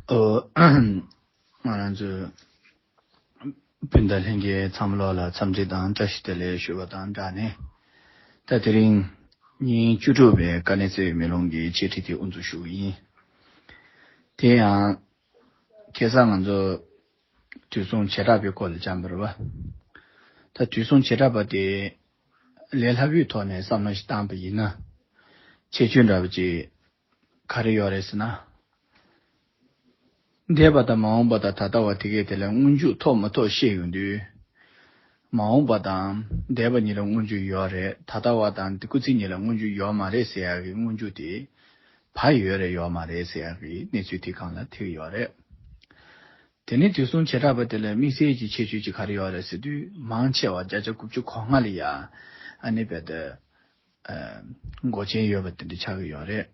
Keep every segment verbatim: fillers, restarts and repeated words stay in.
ཨོ། ང་རང་ཚོའི་སྤུན་ཟླ་ལྷན་རྒྱས་ཚང་མ་ལོག་ལ་འཚམས་འདྲི་དང་བཀྲ་ཤིས་བདེ་ལེགས་ཞུ་བ་དང་སྦྲགས་ནས། ད་དེ་རིང་ཉིན་བཅུ་དྲུག་པའི་དཀའ་གནད་གསལ་བའི་མེ་ལོང་གི་འཆད་ཁྲིད་དེ་དབུ་འཛུགས་ཞུ་གི་ཡིན། དེ་ཡང་ཁ་སང་ང་ཚོ་དུས་གསུམ་བྱེ་བྲག་པའི་སྐོར་ལ་སྦྱངས་པ་རེད་པ། ད་དུས་གསུམ་བྱེ་བྲག་པ་དེ་ལས་སླ་པོའི་ཐོག་ནས་བསམ་བློ་ཞིག་བཏང་པ་ཡིན་ན། ཁྱད་ཆོས་འདྲ་པོ་ཅིག་ག་རེ་ཡོད་རེད་ཟེར་ན། འདས་པ་དང་མ་འོངས་པ་དང་ད་ལྟ་བ་དེ་གས་དེ་ལ་སྔོན་འཇུག་ཐོབ་མ་ཐོབ་ཤེས་ཡོང་དུས། མ་འོངས་པ་དང་འདས་པ་གཉིས་ལ་སྔོན་འཇུག་ཡོད་རེད། ད་ལྟ་བ་དང་སྐུལ་ཚིག་གཉིས་ལ་སྔོན་འཇུག་ཡོད་མ་རེད་ཟེར་ཡག་གི་སྔོན་འཇུག་དེ་བ་ཡོད་རེད་ཡོད་མ་རེད་ཟེར་ཡག་གི་གནས་ཚུལ་དེ་སྒང་ལ་ཐེག་ཡོད་རེད། དེ་ནས་དུས་གསུམ་བྱེ་བྲག་པ་དེ་ལ་དམིགས་བསལ་གྱི་ཁྱད་ཆོས་ཅིག་ག་རེ་ཡོད་རེད་ཟེར་དུས་མང་ཆེ་བ་བརྒྱ་ཆ་དགུ་བཅུ་གོ་ལྔ་ལ་ཡ་ཨ་ནི་བས་ཏེ། ཨ། མགོ་ཅན་ཡོད་པ་དེ་འདྲ་ཆགས་ཀྱི་ཡོད་རེད།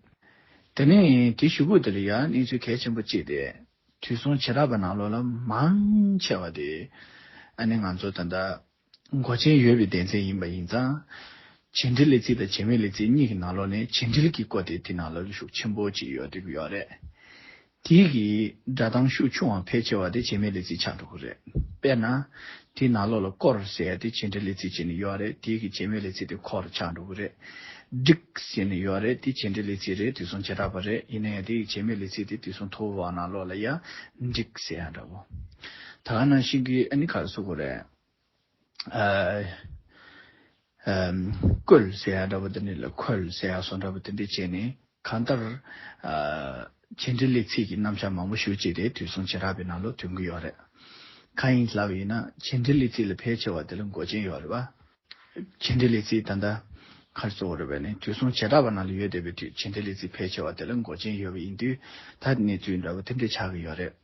དེ་ནས་དེ་གཞུག་གུ་དེ་ལ་ཡང་གནས་ཚུལ་གལ་ཆེན་པོ་གཅིག་དེ། དུས་གསུམ་བྱེ་བྲག་པ་ནང་ལོགས་ལ་མང་ཆེ་བ་དེ། ཨ་ནི་ང་ཚོ་ད་ལྟ་མགོ་ཅན་ཡོད་པའི་སྡེ་ཚན་ཡིན་པ་ཡིན་ཙང་། བྱེད་འབྲེལ་ལས་ཚིག་དང་བྱེད་མེད་ལས་ཚིག་གཉིས་ཀྱི་ནང་ལོགས་ནས་བྱེད་འབྲེལ་གྱི་སྐོར་དེ་དེ་ནང་ལོགས་ལ་ཤུགས་ཆེན་པོ་ཅིག་ཡོད་བསྡད་ཀྱི་ཡོད་རེད། དེ་གི་སྒྲ་གདངས་ཤུགས་ཆུང་བ་ཕལ་ཆེ་བ་དེ་བྱེད་མེད་ལས་ཚིག་ཆགས་འགྲོ་གི་རེད། དཔེར་ན། དེའི་ནང་ལོགས་ལ་སྐོར་ཟེར་ཡ་དེ་བྱེད་འབྲེལ་ལས་ཚིག་བྱས་ནས་ཡོད་རེད། དེ་གི་བྱེད་མེད་ལས་ཚིག་དེ་འཁོར་ཆགས་འགྲོ་གི་རེད། སྒྲིག་ཟེར་ནས་ཡོད་རེད། དེ་བྱེད་འབྲེལ་ལས་ཚིག་རེད། དུས་གསུམ་བྱེ་བྲག་པ་རེད། ཡིན་ན་ཡང་དེ་གི་བྱེད་མེད་ལས་ཚིག་དེ་དུས་གསུམ་ཐོར་བུ་བ་ནང་ལོགས་ལ་ཡ་སྒྲིག་ཟེར་ཡ་འདྲ་བོ། ད་ག་ནང་བཞིན་གྱི་ཨ་ནི་ག་རེ་ཟེར་དགོས་རེད། ཨ། ཨམ། བཀོལ་ཟེར་ཡ་འདྲ་བོ་དེ་འདྲ་ལ་འཁོལ་ཟེར་ཡ་བཟོ་འདྲ་བོ་དེ་འདྲ་བྱས་ནས། གང་ལྟར། ཨ། བྱེད་འབྲེལ་ལས་ཚིག་གི་རྣམ་གཞག་མང་པོ་ཞེ་པོ་ཅིག་དེ་དུས་གསུམ་བྱེ་བྲག་པའི་ནང་ལོགས་ཐོན་གྱི་ཡོད་རེད། གང་ཡིན་ལབ་པ་ཡིན་ན་བྱེད་འབྲེལ་ལས་ཚིག་ལ་ཕལ་ཆེ་བ་དེ་ལ་མགོ་ཅན་ཡོད་རེད་པ། བྱེད་འབྲེལ་ལས་ཚིག་ད་ལྟ་ག་རེ་ཟེར་དགོས་རེད་པས་ནི་དུས་གསུམ་བྱེ་བྲག་པ་ནང་ལ་ཡོད་བསྡད་པའི་དུས་བྱེད་འབྲེལ་ལས་ཚིག་ཕལ་ཆེ་བ་དེ་ལ་མགོ་ཅན་ཡོད་པ་ཡིན་དུས། ད་གནས་ཚུལ་འདྲ་བོ་དེ་འདྲ་ཆགས་ཀྱི་ཡོད་རེད།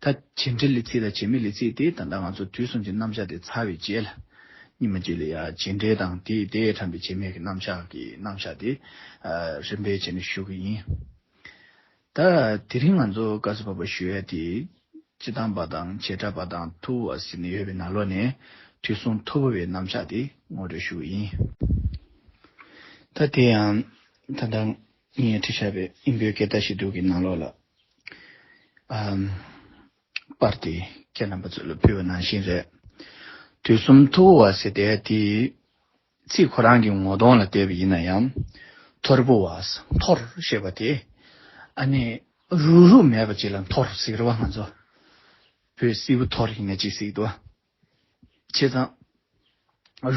ད་བྱེད་འབྲེལ་ལས་ཚིག་དང་བྱེད་མེད་ལས་ཚིག་དེ་ད་ལྟ་ང་ཚོ་དུས་གསུམ་གྱི་རྣམ་གཞག་དེ་ཚར་བའི་རྗེས་ལ། ཉི་མ་གཅིག་ལ་ཡ་བྱེད་འབྲེལ་དང་དེ་དེ་ཕྲད་པའི་བྱེད་མེད་ཀྱི་རྣམ་གཞག་གི་རྣམ་གཞག་དེ། ཨ། རིམ་པས་བྱས་ནས་ཞུ་གི་ཡིན། ད་དེ་རིང་ང་ཚོ་སྐབས་སུ་བབ་པ་ཞུ་ཡ་དེ། སྤྱིར་བཏང་པ་དང་བྱེ་བྲག་པ་དང་ཐུར་བུ་བ་ཟེར་ནས་ཡོད་པའི་ནང་ལོགས་ནས་དུས་གསུམ་ཐོར་བུ་བའི་རྣམ་གཞག་དེ་ངོ་སྤྲོད་ཞུ་གི་ཡིན། ད་དེ་ཡང་ད་ལྟ་ངས་བྲིས་བཞག་པའི་དབྱིན་པོའི་སྐད་བརྡ་ཞིག་འདུག་གི་ནང་ལོགས་ལ། ཨམ། པར་དེ་ཁྱེད་རྣམ་པ་ཚོ་ལ་ཕུལ་བ་ནང་བཞིན་རེད། དུས་གསུམ་ཐོར་བུ་བ་ཟེར་དེ་དེ། ཚིག་ཁོ་རང་གི་ངོ་གདོང་ལ་བལྟས་པ་ཡིན་ན་ཡང་། ཐོར་བུ་བ། འཐོར་ཞེས་པ་དེ། ཨ་ནི། རུག་རུག་མེད་པ་ཅིག་ལ་འཐོར་ཟེར་གི་རེད་པ། ང་ཚོ་བོད་སིལ་བུ་འཐོར་ཡིན་ན་ཅིག་ཟེར་གི་འདུག་པ། བྱས་ཙང་།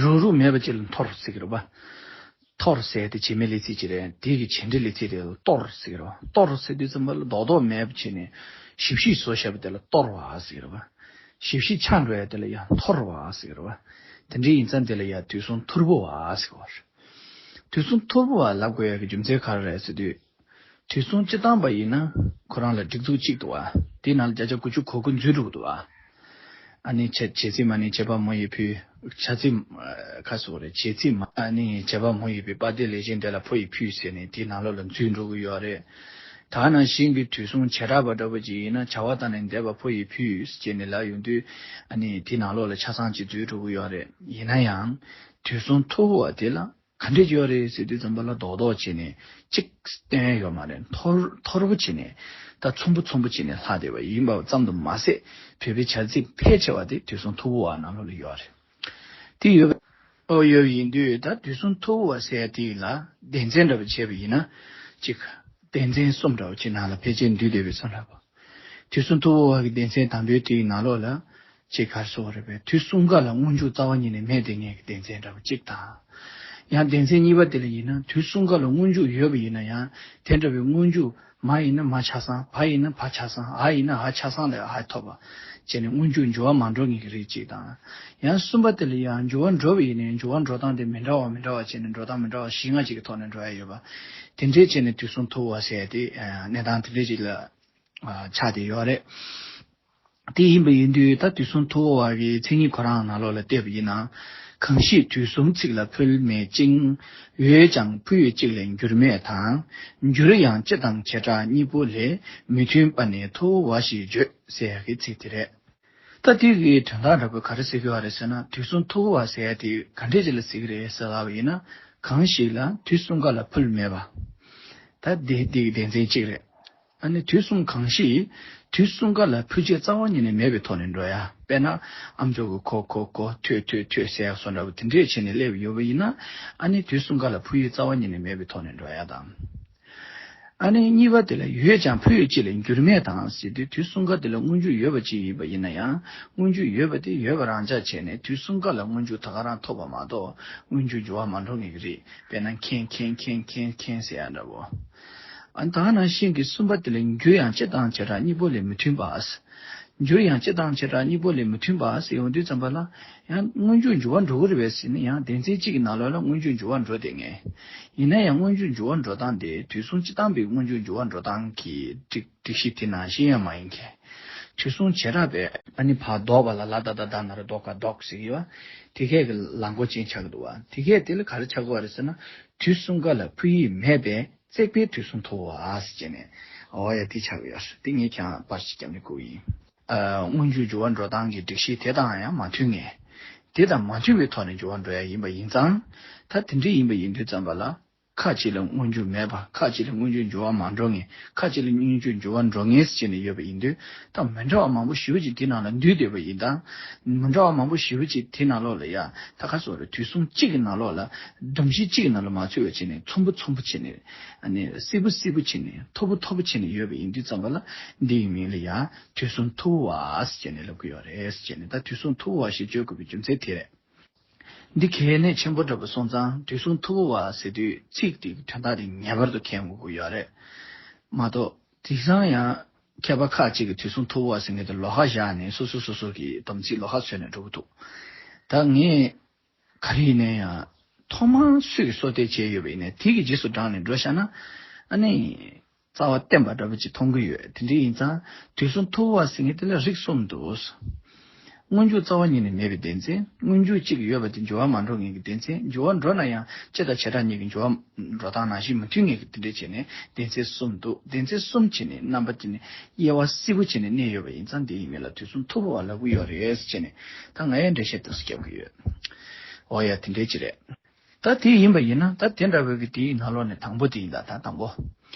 རུག་རུག་མེད་པ་ཅིག་ལ་འཐོར་ཟེར་གི་རེད་པ། འཐོར་ཟེར་དེ་བྱེད་མེད་ལས་ཚིག་ཅིག་རེད། དེ་གི་བྱེད་འབྲེལ་ལས་ཚིག་དེ་ལ་གཏོར་ཟེར་གི་རེད་པ། གཏོར་ཟེར་དུས་ཙམ་པ་ལ་རྡོག་རྡོག་མེད་པ་བྱས་ནས་ཞིབ་ཞིབ་བཟོ་བཞག་པ་དེ་ལ་གཏོར་བ་ཟེར་གི་རེད་པ། ཞིབ་ཞིབ་ཆགས་འགྲོ་ཡ་དེ་ལ་ཡང་འཐོར་བ་ཟེར་གི་རེད་པ། དེ་འདྲ་ཡིན་ཙང་དེ་ལ་ཡང་དུས་གསུམ་ཐོར་བུ་བ་ཟེར་གི་རེད། དུས་གསུམ་ཐོར་བུ་བ་ལབ་དགོས་ཡ་གི་རྒྱུ་མཚན་ག་རེ་རེད་ཟེར་དུས། དུས་གསུམ་སྤྱིར་བཏང་པ་ཡིན་ན་ཁོ་རང་ལ་སྒྲིག་འཛུགས་གཅིག་འདུག་པ། དེའི་ནང་ལ་བརྒྱ་ཆ་དགུ་བཅུ་གོ་དགུ་འཛུལ་འགྲོ་གི་འདུག་པ། ཨ་ནི་བྱེད་བྱེད་ཚིག་མ་ནི་བྱེད་པ་མོ་ཡི་ཕུལ། བྱ་ཚིག་ཨ། ཁ་སོགས་རེད། བྱེད་ཚིག་མ་ཨ་ནི་བྱེད་པ་མོ་ཡི་ཕུལ། དཔལ་ལྡན་ལེགས་བཤད་འདི་ལ་ཕོ་ཡི་ཕུལ་ཟེར་ནས་དེའི་ནང་ལོགས་ལ་འཛུལ་འགྲོ་གི་ཡོད་རེད། ད་ནང་བཞིན་གྱི་དུས་གསུམ་བྱེ་བྲག་པ་འདྲ་པོ་ཅིག་ཡིན་ན་བྱ་བ་བཏང་ནས་འདས་པ་ཕོ་ཡི་ཕུལ་ཟེར་ནས་ལབ་ཡོང་དུས། ཨ་ནི་དེའི་ནང་ལོགས་ལ་ཆ་ཚང་ཅིག་འཛུལ་འགྲོ་གི་ཡོད་རེད། ཡིན་ན་ཡང་དུས་གསུམ་ཐོར་བུ་བ་དེ་ལ། ག་འདྲས་ཡོད་རེད་ཟེར་དུས་ཙམ་པ་ལ་རྡོག་རྡོག་བྱས་ནས་གཅིག་སྟོན་ཡོད་མ་རེད། འཐོར་འཐོར་པོ་བྱས་ནས་ད་ཚོམ་བུ་ཚོམ་བུ་བྱས་ནས་ལྷག་བསྡད་པ་ཡིན་པ་ཙམ་དུ་མ་ཟད། བོད་པའི་བྱ་ཚིག་ཕལ་ཆེ་བ་དེ་དུས་གསུམ་ཐོར་བུ་བ་ནང་ལོགས་ལ་ཡོད་རེད། དེ་ཡོད་པ་ཨོ་ཡོད་ཡིན་དུས་ད་དུས་གསུམ་ཐོར་བུ་བ་ཟེར་ཡ་དེ་ལ་སྡེ་ཚན་འདྲ་པོ་བྱས་པ་ཡིན་ན་གཅིག་སྡེ་ཚན་གསུམ་འདྲ་པོ་ཅིག་ནང་ལ་ཕལ་ཆེར་འདུས་བསྡད་པའི་བཟོ་འདྲ་པོ། དུས་གསུམ་ཐོར་བུ་བ་གི་སྡེ་ཚན་དང་པོའི་དེའི་ནང་ལོགས་ལ་ཅིག་ག་རེ་ཟེར་དགོས་རེད་པས། དུས་གསུམ་ཀ་ལ་སྔོན་འཇུག་རྩ་བ་ཉིད་ནས་མེད་དེ་ངེས་ཀྱི་སྡེ་ཚན་འདྲ་པོ་གཅིག་དང་། ཡང་སྡེ་ཚན་གཉིས་པ་དེ་ལ་ཡིན་ན་དུས་གསུམ་ཀ་ལ་སྔོན་འཇུག་ཡོད་པ་ཡིན་ན་ཡང་དེ་འདྲ་བའི་སྔོན་འཇུག་མ་ཡིན་ན་མ་ཆ་ཚང་། བ་ཡིན་ན་བ་ཆ་ཚང་། འ་ཡིན་ན་འ་ཆ་ཚང་ལས་འ་ཐོབ་པ་བྱས་ནས་སྔོན་འཇུག་འགྱུར་བ་མ་འགྲོ་ངེས་ཀྱི་རིགས་གཅིག་དང་། ཡང་གསུམ་པ་དེ་ལ་ཡང་འགྱུར་བ་འགྲོ་བ་ཡིན་ནའི་འགྱུར་བ་འགྲོ་སྟངས་དེ་མི་འདྲ་བ་མི་འདྲ་བ་བྱས་ནས་འགྲོ་སྟངས་མི་འདྲ་བ་བཞི་ལྔ་གཅིག་གི་ཐོག་ནས་འགྲོ་ཡ་ཡོད་པ། དེ་འདྲས་བྱས་ནས་དུས་གསུམ་ཐོར་བུ་བ་ཟེར་ཡ་དེ་གནས་སྟངས་དེ་འདྲས་ཅིག་ལ། ཆགས་བསྡད་ཡོད་རེད། དེ་ཡིན་པ་ཡིན་དུས་ད་དུས་གསུམ་ཐོར་བུ་བ་གི་མཚན་ཉིད་ཁོ་རང་ནང་ལོགས་ལ་བལྟས་པ་ཡིན་ན། གང་ཞིག་དུས་གསུམ་ཚིག་ལ་ཕུལ་མེད་ཅིང་། ཡོད་ཀྱང་ཕུལ་བས་གཅིག་ལས་འགྱུར་མེད་དང་། འགྱུར་ཡང་སྤྱི་དང་བྱེ་བྲག་གཉིས་པོ་ལས། མི་མཐུན་པ་ནི་ཐོར་བུ་བ་ཞེས་བརྗོད་ཟེར་ཡག་གི་ཚིག་དེ་རེད། ད་དེ་གི་དོན་དག་འདྲ་པོ་ག་རེ་ཟེར་གི་ཡོད་རེད་ཟེར་ན། དུས་གསུམ་ཐོར་བུ་བ་ཟེར་ཡ་དེ་ག་འདྲས་ཅིག་ལ་ཟེར་གི་རེད་ཟེར་ལབ་པ་ཡིན་ན། གང་ཞིག་ལ་དུས་གསུམ་ཀ་ལ་ཕུལ་མེད་པ། ད་དེ་དེ་གི་སྡེ་ཚན་གཅིག་རེད། ཨ་ནི་དུས་གསུམ་གང་ཞིག་དུས་གསུམ་ཀ་ལ་འཕོ་འགྱུར་རྩ་བ་ཉིད་ནས་མེད་པའི་ཐོག་ནས་འགྲོ་ཡ། དཔེར་ན་ཨ་མཆོག་གི་ཁོ་ཁོ་ཁོ་ཐོས་ཐོས་ཐོས་ཟེར་ཡ་བཟོ་འདྲ་བོ་དེ་འདྲས་བྱས་ནས་སླེབས་ཡོད་པ་ཡིན་ན། ཨ་ནི་དུས་གསུམ་ཀ་ལ་འཕོ་འགྱུར་རྩ་བ་ཉིད་ནས་མེད་པའི་ཐོག་ནས་འགྲོ་ཡ་དང་། ཨ་ནི་གཉིས་པ་དེ་ལ་ཡོད་ཀྱང་འཕོ་ཡུལ་གཅིག་ལས་འགྱུར་མེད་དང་ཟེར་དུས། དུས་གསུམ་ཀ་དེ་ལ་སྔོན་འཇུག་ཡོད་པ་ཅིག་ཡིན་པ་ཡིན་ན་ཡང་། སྔོན་འཇུག་ཡོད་པ་དེ་ཡོད་པ་རང་འཇགས་བྱས་ནས་དུས་གསུམ་ཀ་ལ་སྔོན་འཇུག་ད་ག་རང་ཐོབ་པ་མ་གཏོགས་སྔོན་འཇུག་འགྱུར་བ་མ་འགྲོ་ངེས་ཀྱི་རེད། དཔེར་ན་མཁན་མཁན་མཁན་མཁན་མཁན་ཟེར་ཡ་འདྲ་བོ། ཨ་ནི་ད་ག་ནང་བཞིན་གྱི་གསུམ་པ་དེ་ལ་འགྱུར་ཡང་སྤྱི་དང་བྱེ་བྲག་གཉིས་པོ་ལས་མི་མཐུན་པ། འགྱུར་ཡང་སྤྱི་དང་བྱེ་བྲག་གཉིས་པོ་ལས་མི་མཐུན་པ་ཟེར་ཡོང་དུས་ཙམ་པ་ལ། ཡང་སྔོན་འཇུག་འགྱུར་བ་འགྲོ་གི་རེད་པས་ཟེར་ན། ཡང་སྡེ་ཚན་གཅིག་གི་ནང་ལོགས་ལ་སྔོན་འཇུག་འགྱུར་བ་འགྲོ་བསྡད་ངེས། ཡིན་ན་ཡང་སྔོན་འཇུག་འགྱུར་བ་འགྲོ་སྟངས་དེ་དུས་གསུམ་སྤྱི་བཏང་པའི་སྔོན་འཇུག་འགྱུར་བ་འགྲོ་སྟངས་ཀྱི་སྒྲིག་སྒྲིག་གཞི་དེ་ནང་བཞིན་ཡང་མ་ཡིན་མཁན། དུས་གསུམ་བྱེ་བྲག་པའི་ཨ་ནི་ཕར་ལྡོག་པ་ལ་ལ་ད་ད་ད་ན་རོ་ལྡོག་ག་ལྡོག་ཟེར་གྱི་ཡོད་པ། དེ་གས་ཀྱི་ལ་མགོ་ཅན་ཆགས་ཀྱི་འདུག་པ། དེ་གས་དེ་ལ་ག་རེ་ཆགས་ཀྱི་ཡོད་རེད་ཟེར་ན། དུས་གསུམ་ཀ་ལ་འཕོ་ཡུལ་མེད་པས་བརྩེགས་པས་དུས་གསུམ་ཐོབ་པོ་ཟེར་བྱས་ནས། འོ་ཡ་དེ་ཆགས་ཀྱི་ཡོད་རེད། དེ་ངས་ཀྱང་པར་ཞིག་བརྒྱབ་ནས་བསྐུར་ཡིན། ཨ། སྔོན་འཇུག་འགྱུར་བ་འགྲོ་སྟངས་ཀྱི་སྒྲིག་གཞི་དེ་དང་ཡང་མ་མཐུན་ངེས། དེ་དང་མ་མཐུན་པའི་ཐོག་ནས་འགྱུར་བ་འགྲོ་ཡ་ཡིན་པ་ཡིན་ཙང་། ད་དེ་འདྲ་ཡིན་པ་ཡིན་དུས་ཙམ་པ་ལ། ཁ་ཅིག་ལ་སྔོན་འཇུག་མེད་པ། ཁ་ཅིག་ལ་སྔོན་འཇུག་འགྱུར་བ་མ་འགྲོ་ངེས། ཁ་ཅིག་ལ་སྔོན་འཇུག་འགྱུར་བ་འགྲོ་ངེས་ཟེར་བྱས་ནས་ཡོད་པ་ཡིན་དུས། ད་མི་འདྲ་བ་མང་པོ་ཞེ་པོ་ཅིག་དེ་ནང་ལ་འདུས་བསྡད་པ་ཡིན་ཙང་། མི་འདྲ་བ་མང་པོ་ཞེ་པོ་ཅིག་དེ་ནང་ལོགས་ལ་ཡ། ད་ག་ཟེར་རེད། དུས་གསུམ་གཅིག་གི་ནང་ལོགས་ལ། སྒྲོམ་གཞི་གཅིག་གི་ནང་ལ་མ་ཚུད་པ་བྱས་ནས་ཚོམ་བུ་ཚོམ་བུ་བྱས་ནས། ཨ་ནི་སིལ་བུ་སིལ་བུ་བྱས་ནས། མཐོ་པོ་མཐོ་པོ་བྱས་ནས་ཡོད་པ་ཡིན་དུས་ཙམ་པ་ལ། འདི་ཡི་མིང་ལ་ཡ་དུས་གསུམ་ཐུ་བོ་བ་ཟེར་བྱས་ནས་ལབ་ཀྱི་ཡོད་རེད་ཟེར་བྱས་ནས། ད་དུས་གསུམ་ཐུ་བོ་བ་ཞེས་བརྗོད་དགོས་པའི་རྒྱུ་མཚན་དེ་རེད། འདི་གལ་གནད་ཆེན་པོ་འདྲ་པོ་སོང་ཙང་དུས་གསུམ་ཐུ་བོ་བ་ཟེར་དུས་ཚིག་དེའི་དོན་དག་དེ་ངེས་པར་དུ་མཁྱེན་དགོས་ཀྱི་ཡོད་རེད་མ་གཏོགས། དེང་སང་ཡང་མཁས་པ་ཁག་ཅིག་གིས་དུས་གསུམ་ཐུ་བོ་བ་ཟེར་མཁན་དེ་ལོགས་ཀ་བཞག་ནས་སོ་སོ་སོ་སོ་གི་སྡོམ་ཚིག་ལོགས་ཀ་བཟོས་ནས་འགྲོ་གི་འདུག། ད་ངས་ག་རེ་ཡིན་ན་ཡང་ཐོག་མར་སུས་སོ་ཐེ་བྱས་ཡོད་པ་ཡིན་ན། དེ་གི་རྗེས་སུ་འབྲངས་ནས་འགྲོ་བཞག་ན། ཨ་ནི། རྩ་བ་བརྟན་པ་འདྲ་པོ་ཅིག་མཐོང་གི་ཡོད། དེ་འདྲ་ཡིན་ཙང་དུས་གསུམ་ཐུ་བོ་བ་ཟེར་མཁན་དེ་ལ་རིགས་གསུམ་འདུག། སྔོན་འཇུག་རྩ་བ་ཉིད་ནས་མེད་པའི་སྡེ་ཚན། སྔོན་འཇུག་གཅིག་ཡོད་པ་དེ་འགྱུར་བ་མ་འགྲོ་ངེས་ཀྱི་སྡེ་ཚན། འགྱུར་བ་འགྲོ་ན་ཡང་སྤྱི་དང་བྱེ་བྲག་གཉིས་ཀྱི་འགྱུར་བ་འགྲོ་སྟངས་ནང་བཞིན་མི་མཐུན་ངེས་ཀྱི་དེ་འདྲ་བྱས་ནས་སྡེ་ཚན་གསུམ་འདུག། སྡེ་ཚན་གསུམ་བྱས་ནས་རྣམ་པ་དེ་ནི་དབྱེ་བ་སིལ་བུ་བྱས་ནས་གནས་ཡོད་པ་ཡིན་ཙང་། དེ་ཡི་མིང་ལ་དུས་གསུམ་ཐུ་བོ་བ་ལབ་ཀྱི་ཡོད་རེད་ཟེར་བྱས་ནས། ད་ང་ཡང་འགྲེལ་བཤད་དེ་ཚོ་རྒྱབ་ཀྱི་ཡོད། འོ་ཡ། དེ་འདྲ་ཅིག་རེད། ད་དེ་ཡིན་པ་ཡིན་ན། ད་དེ་འདྲ་བོའི་གི་དེའི་ནང་ལོགས་ནས་དང་པོ་དེ་ཡིན། ད་ད་དང་པོ།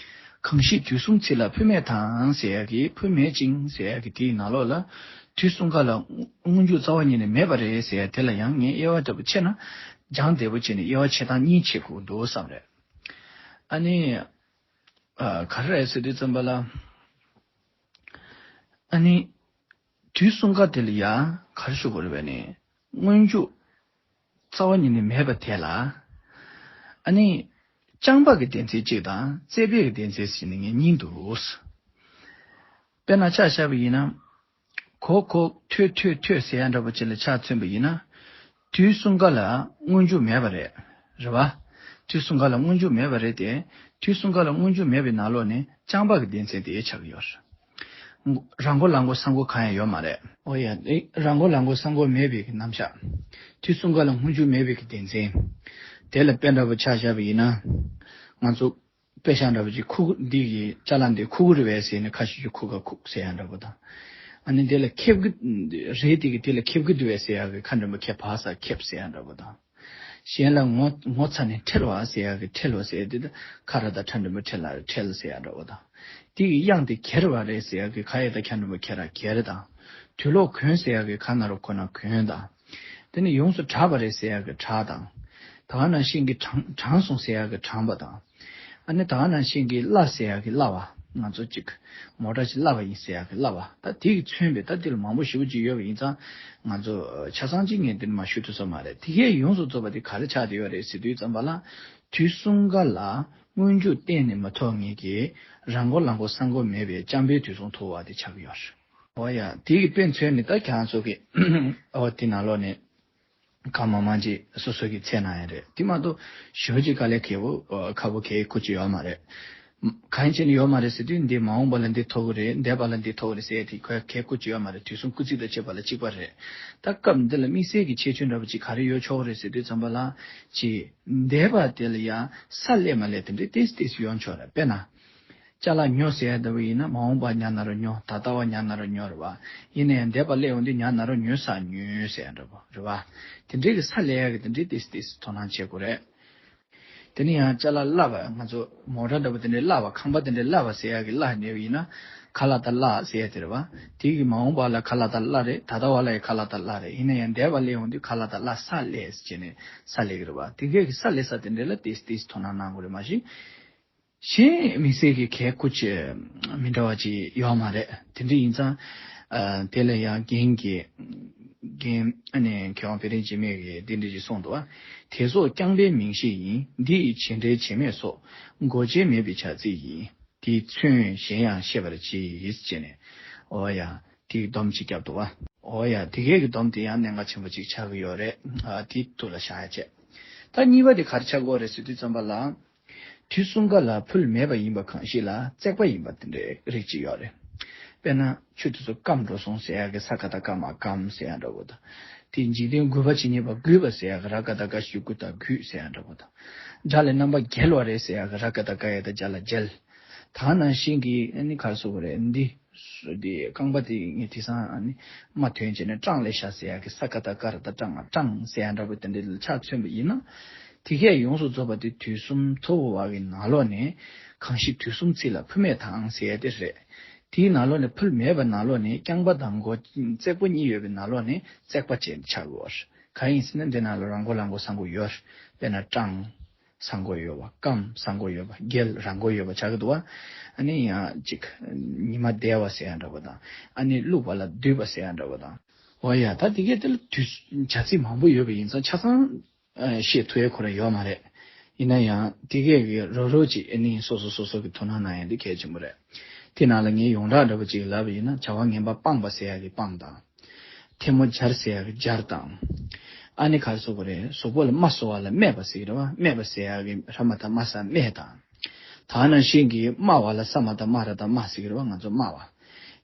གང་ཞིག་དུས་གསུམ་ཚིག་ལ་འཕོ་མེད་དང་ཟེར་ཡ་གི། འཕོ་མེད་ཅིང་ཟེར་ཡ་གི་དེའི་ནང་ལོགས་ལ། དུས་གསུམ་ཀ་ལ་སྔོན་འཇུག་རྩ་བ་ཉིད་ནས་མེད་པ་རེད་ཟེར་ཡ་དེ་ལ་ཡང་ངས་དབྱེ་བ་ལྟ་བུ་ཕྱེ་ན། སྦྱང་བདེ་པོ་བྱས་ནས་དབྱེ་བ་ཕྱེ་སྟངས་གཉིས་ཕྱེ་དགོས་འདུག་བསམ་རེད། ཨ་ནི། ཨ། ག་རེ་རེད་ཟེར་དུས་ཙམ་པ་ལ། ཨ་ནི། དུས་གསུམ་ཀ་དེ་ལ་ཡ་ག་རེ་ཞུ་དགོས་རེད་པས་ནི། སྔོན་འཇུག་རྩ་བ་ཉིད་ནས་མེད་པ་དེ་ལ། ཨ་ནི། རྐྱང་པ་གི་སྡེ་ཚན་གཅིག་དང་བརྩེགས་པའི་གི་སྡེ་ཚན་ཟེར་ནས་ངས་གཉིས་འདུག། དཔེར་ན་ཆ་བཞག་པ་ཡིན་ན། གོ་གོ་ཐོས་ཐོས་ཐོས་ཟེར་ཡ་འདྲ་པོ་ཅིག་ལ་ཆ་མཚོན་པ་ཡིན་ན། དུས་གསུམ་ཀ་ལ་སྔོན་འཇུག་མེད་པ་རེད། རེད་པ། དུས་གསུམ་ཀ་ལ་སྔོན་འཇུག་མེད་པ་རེད་དེ། དུས་གསུམ་ཀ་ལ་སྔོན་འཇུག་མེད་པའི་ནང་ལོགས་ནས་རྐྱང་པ་གི་སྡེ་ཚན་དེ་ཆགས་ཀྱི་ཡོད་རེད། རང་མགོ་ལག་མགོ་ས་མགོ་གང་ཡང་ཡོད་མ་རེད། ཨོ་ཡ། ཨེ། རང་མགོ་ལག་མགོ་ས་མགོ་མེད་པའི་གི་རྣམ་གཞག། དུས་གསུམ་ཀ་ལ་སྔོན་འཇུག་མེད་པའི་གི་སྡེ་ཚན། དེ་ལ་དཔེ་འདྲ་པོ་ཆ་བཞག་པ་ཡིན་ན། ང་ཚོ་དཔེ་ཆ་འདྲ་པོ་ཅིག་ཁུག་འདི་གི་ཅ་ལག་འདི་ཁུག་གི་རེད་པས་ཟེར་ནས་ཁ་ཤས་ཀྱིས་ཁུག་ག་ཁུག་ཟེར་ཡ་འདྲ་པོ་དང་། ཨ་ནི་དེ་ལ་ཁེབས་ཀྱི་རེད། དེ་གི་དེ་ལ་ཁེབས་ཀྱི་འདུག་པས་ཟེར་ཡ་གི་ཁ་འགྲེང་བུ་ཁེབས་པ་ས་ཁེབས་ཟེར་ཡ་འདྲ་པོ་དང་། གཞན་ལ་ངོ་ངོ་ཚ་ནས་ཁྲེལ་བ་ཟེར་ཡ་གི་ཁྲེལ་བ་ཟེར་ཡ་དེ་དང་། ཁ་ར་ད་ཁྲ་འགྲེང་བུ་ཁྲེ་ལ་ཁྲེལ་ཟེར་ཡ་འདྲ་པོ་དང་། དེ་གི་དབྱངས་དེ་གྱེར་བ་རེད་ཟེར་ཡ་གི་ཁ་ཡ་ད་ཁྱ་འགྲེང་བུ་ཁྱེ་ར་གྱེར་དང་། དུག་ལོག་གོན་ཟེར་ཡ་གི་ག་ན་རོ་གོ་ན་གོན་དང་། དེ་ནས་ཡོངས་སུ་གྲགས་པ་རེད་ཟེར་ཡ་གི་གྲགས་དང་། ད་ག་ནང་བཞིན་གྱི་དྲང་དྲང་སོང་ཟེར་ཡ་གི་དྲང་པ་དང་། ཨ་ནི་ད་ག་ནང་བཞིན་གྱི་སླ་ཟེར་ཡ་གི་སླ་བ། ང་ཚོ་གཅིག་མོ་ཊ་ཞིག་སླ་བ་ཡིན་ཟེར་ཡ་གི་སླ་བ། ད་དེ་གི་མཚོན་པའི་ད་དེ་ལ་མང་པོ་ཞེ་པོ་ཅིག་ཡོད་པ་ཡིན་ཙང་། ང་ཚོ་ཆ་ཚང་གཅིག་ངས་འདིར་མ་ཞུ་ཐུབ་ས་མ་རེད། དེ་གས་ཡོངས་སུ་རྫོགས་པ་དེ་ག་རེ་ཆགས་བསྡད་ཡོད་རེད་ཟེར་དུས་ཙམ་པ་ལ། དུས་གསུམ་ཀ་ལ་སྔོན་འཇུག་གཏན་ནས་མི་ཐོབ་ངེས་ཀྱི་རང་མགོ་ལག་མགོ་ས་མགོ་མེད་པའི་རྐྱང་པའི་དུས་གསུམ་ཐུ་བོ་བ་དེ་ཆགས་ཀྱི་ཡོད་རེད། འོ་ཡ། དེ་གི་དཔེ་མཚོན་ནི་ད་ཁྱེད་རང་ཚོ་གི། འོ་དེ་ནང་ལོགས་ནས་གང་མང་མང་ཅིག་སོ་སོ་གི་ཚད་ན་ཡང་རེད། དེ་མ་གཏོགས་ཞེ་པོ་ཅིག་དཀའ་ལས་ཁག་པོ་ཁག་པོ་གལ་ཁུར་ཅིག་ཡོད་མ་རེད། གང་ཡིན་ཅེ་ན་ཡོད་མ་རེད་ཟེར་དུས། འདི་མ་འོངས་པ་ལ་འདི་ཐོབ་ཀྱི་རེད། འདས་པ་ལ་འདི་ཐོབ་ཀྱི་རེད་ཟེར་ཡ་དེ་གལ་ཁུར་ཅིག་ཡོད་མ་རེད། དུས་གསུམ་སྐུལ་ཚིག་དང་བཅས་པ་ལ་གཅིག་པ་རེད། ད་སྐབས་འདི་ལ་དམིགས་བསལ་གྱི་ཁྱད་ཆོས་འདྲ་པོ་ཅིག་ག་རེ་ཡོད་ཆོག་གི་རེད་ཟེར་དུས་ཙམ་པ་ལ། ཅིག་འདས་པ་དེ་ལ་ཡང་ས་སླེབས་མ་སླེབས་དེ་འདྲའི་ཏོག་ཙམ་ཏོག་ཙམ་ཡོང་ཆོག་རེད། དཔེར་ན། ཅ་ལག་ཉོ་ཟེར་ཡ་ལྟ་བུ་ཡིན་ན། མ་འོངས་པ་ཉར་ན་རོ་ཉོ། ད་ལྟ་བ་ཉར་ན་རོ་ཉོ་རེད་པ། ཡིན་ན་ཡང་འདས་པ་སླེབས་ཡོང་དུས་ཉར་ན་རོ་ཉོ་ས་ཉོས་ཟེར་ཡ་འདྲ་པོ་རེད་པ། དེ་འདྲའི་གི་ས་སླེབས་ཡ་གི་དེ་འདྲའི་ཏོག་ཙམ་ཏོག་ཙམ་དོ་སྣང་བྱེད་དགོས་རེད། དེ་ནས་ཡང་ཅ་ལག་གླ་བ། ང་ཚོ་མོ་ཊ་འདྲ་པོ་དེ་འདྲའི་གླ་བ། ཁང་པ་དེ་འདྲའི་གླ་བ་ཟེར་ཡག་གི་གླ་ནས་ཡིན་ན་ཁ་ལག་དང་གླ་ཟེར་ཡག་དེ་རེད་བ། དེ་གི་མ་འོངས་པ་ལ་ཁ་ལག་དང་གླ་རེད། ད་ལྟ་བ་ལ་ཡང་ཁ་ལག་དང་གླ་རེད། ཡིན་ན་ཡང་འདས་པ་སླེབས་ཡོང་དུས་ཁ་ལག་དང་གླ་ས་ལས་ཟེར་བྱས་ནས་ས་ལས་ཀྱི་རེད་བ། དེ་གས་ཀྱི་ས་ལས་ས་དེ་འདྲ་ལ་ཏིས་ཏིས་དོ་སྣང་གནང་དགོས་རེད། མ་གཞི་གཞན་དམིགས་བསལ་གྱི་གལ་ཁུ་ཆེ་མི་འདྲ་བ་ཅིག་ཡོད་མ་རེད། དེ་འདྲ་ཡིན་ཙང་། ཨ། དེ་ལ་ཡང་རྒན་གྱིས། རྒན་ཨ་ནི་མཁས་དབང་དཔལ་ལྡན་འཇིགས་མེད་ཀྱིས་འདི་འདྲ་ཅིག་གསུངས་འདུག་བ། དེ་སོགས་རྐྱང་པའི་མིང་གཞི་ཡིན། འདི་ཡི་བྱེད་འབྲེལ་བྱེད་མེད་སོགས། མགོ་ཅན་མེད་པའི་བྱ་ཚིག་ཡིན། དེའི་མཚོན་གཞན་ཡང་ཤེས་པར་གྱིས་ཟེར་ནས། འོ་ཡ། དེའི་སྡོམ་ཅིག་བརྒྱབ་འདུག་བ། འོ་ཡ། དེ་གས་ཀྱི་སྡོམ་དེ་ཡང་གནད་འགག་ཆེན་པོ་ཅིག་ཆགས་ཀྱི་ཡོད་རེད། ཨ། དེ་ཐུགས་ལ་བཞག་ཡ་བྱས། ད་གཉིས་པ་དེ་ག་རེ་ཆགས་ཀྱི་ཡོད་རེད་ཟེར་དུས་ཙམ་པ་ལ། དུས་གསུམ་ཀ་ལ་ཕུལ་མེད་པ་ཡིན་པ་གང་ཞིག་ལ་བརྩེགས་པ་ཡིན་པ་དེ་འདྲའི་རིགས་ཅིག་ཡོད་རེད། དཔེར་ན་ཆུ་དེ་ཚོ་སྐམ་འགྲོ་སོང་ཟེར་ཡག་གི་ས་ཀ་བཏགས་སྐ་མ་སྐམ་ཟེར་ཡག་འདྲ་པོ་དང་། དེ་འཇིག་རྟེན་རྒུད་པ་ཇི་སྙེད་པ་རྒུད་པ་ཟེར་ཡག་གི་ར་ཀ་བཏགས་རྒ་ཞབས་ཀྱུ་རྒུ་དང་རྒུད་ཟེར་ཡག་འདྲ་པོ་དང་། དགྲ་ལས་རྣམ་པར་རྒྱལ་བ་རེད་ཟེར་ཡག་གི་ར་ཀ་བཏགས་རྒ་ཡ་བཏགས་རྒྱ་ལ་རྒྱལ། ད་ནང་བཞིན་གྱི་ཨ་ནི་ག་རེ་ཟེར་དགོས་རེད། འདི། འདི་རྐང་པ་དེ་ངས་དེང་སང་ཨ་ནི་མ་ཐོན་བྱས་ནས་སྐྲངས་ལས་ཤག་ཟེར་ཡག་གི་ས་ཀ་བཏགས་སྐ་ར་བཏགས་སྐྲ་མ་སྐྲངས་ཟེར་ཡག་འདྲ་པོ་དེ་འདྲ་ལ་ཆ་མཚོན་པ་ཡིན་ན། དེ་གས་ཡོངས་སུ་རྫོགས་པ་དེ་དུས་གསུམ་ཐུ་བོ་བ་གི་ནང་ལོགས་ནས་གང་ཞིག་དུས་གསུམ་ཚིག་ལ་ཕུ་མེད་དང་ཟེར་ཡག་དེ་རེད། དེའི་ནང་ལོགས་ནས་ཕུལ་མེད་པ་ནང་ལོགས་ནས་རྐྱང་པ་དང་མགོ་བརྩེགས་པོ་གཉིས་ཡོད་པའི་ནང་ལོགས་ནས་བརྩེགས་པ་ཅན་ཆགས་ཀྱི་ཡོད་རེད། གང་ཡིན་ཟེར་ན་འདི་ནང་ལ་ར་མགོ་ལ་མགོ་ས་མགོ་ཡོད་རེད། དཔེར་ན་སྐྲངས། ས་མགོ་ཡོད་པ། སྐམ། ས་མགོ་ཡོད་པ། རྒྱལ། ར་མགོ་ཡོད་པ་ཆགས་ཀྱི་འདུག་བ། ཨ་ནི་ཡང་ཅིག་ཉི་མ་བདེ་བ་ཟེར་ཡག་འདྲ་པོ་དང་། ཨ་ནི་བླུགས་པ་ལ་བསྡུས་པ་ཟེར་ཡག་འདྲ་པོ་དང་། འོ་ཡ། ད་དེ་གས་དེ་ལ་དུས་བྱ་ཚིག་མང་པོ་ཡོད་པ་ཡིན་ཙང་ཆ་ཚང་ཨ་བཤད་ཐུབ་ཡག་ཁོ་རང་ཡོད་མ་རེད། ཡིན་ན་ཡང་དེ་གས་ཀྱི་རོ་རོ་ཅིག་ཨ་ནི་སོ་སོ་སོ་སོ་གི་དོ་སྣང་གནང་ཡག་འདི་གལ་ཆེན་པོ་རེད། དེ་ནང་ལ་ངས་ཡོངས་གྲགས་འདྲ་པོ་ཅིག་ལབ་པ་ཡིན་ན་བྱ་བ་ངན་པ་སྤངས་པ་ཟེར་ཡག་གི་སྤངས་དང་། ཐལ་མོ་སྦྱར་ཟེར་ཡག་གི་སྦྱར་དང་། ཨ་ནི་ག་རེ་ཟེར་དགོས་རེད། གཟུགས་པོ་ལ་རྨ་གསོ་བ་ལ་རྨས་པ་ཟེར་གྱི་རེད་བ། རྨས་པ་ཟེར་ཡག་གི་ར་མ་བཏགས་རྨ་ས་རྨས་དང་། ད་ནང་བཞིན་གྱི་སྨྲ་བ་ལ་ས་མ་བཏགས་སྨ་ར་བཏགས་སྨྲ་ཟེར་གྱི་རེད་བ། ང་ཚོ་སྨྲ་བ།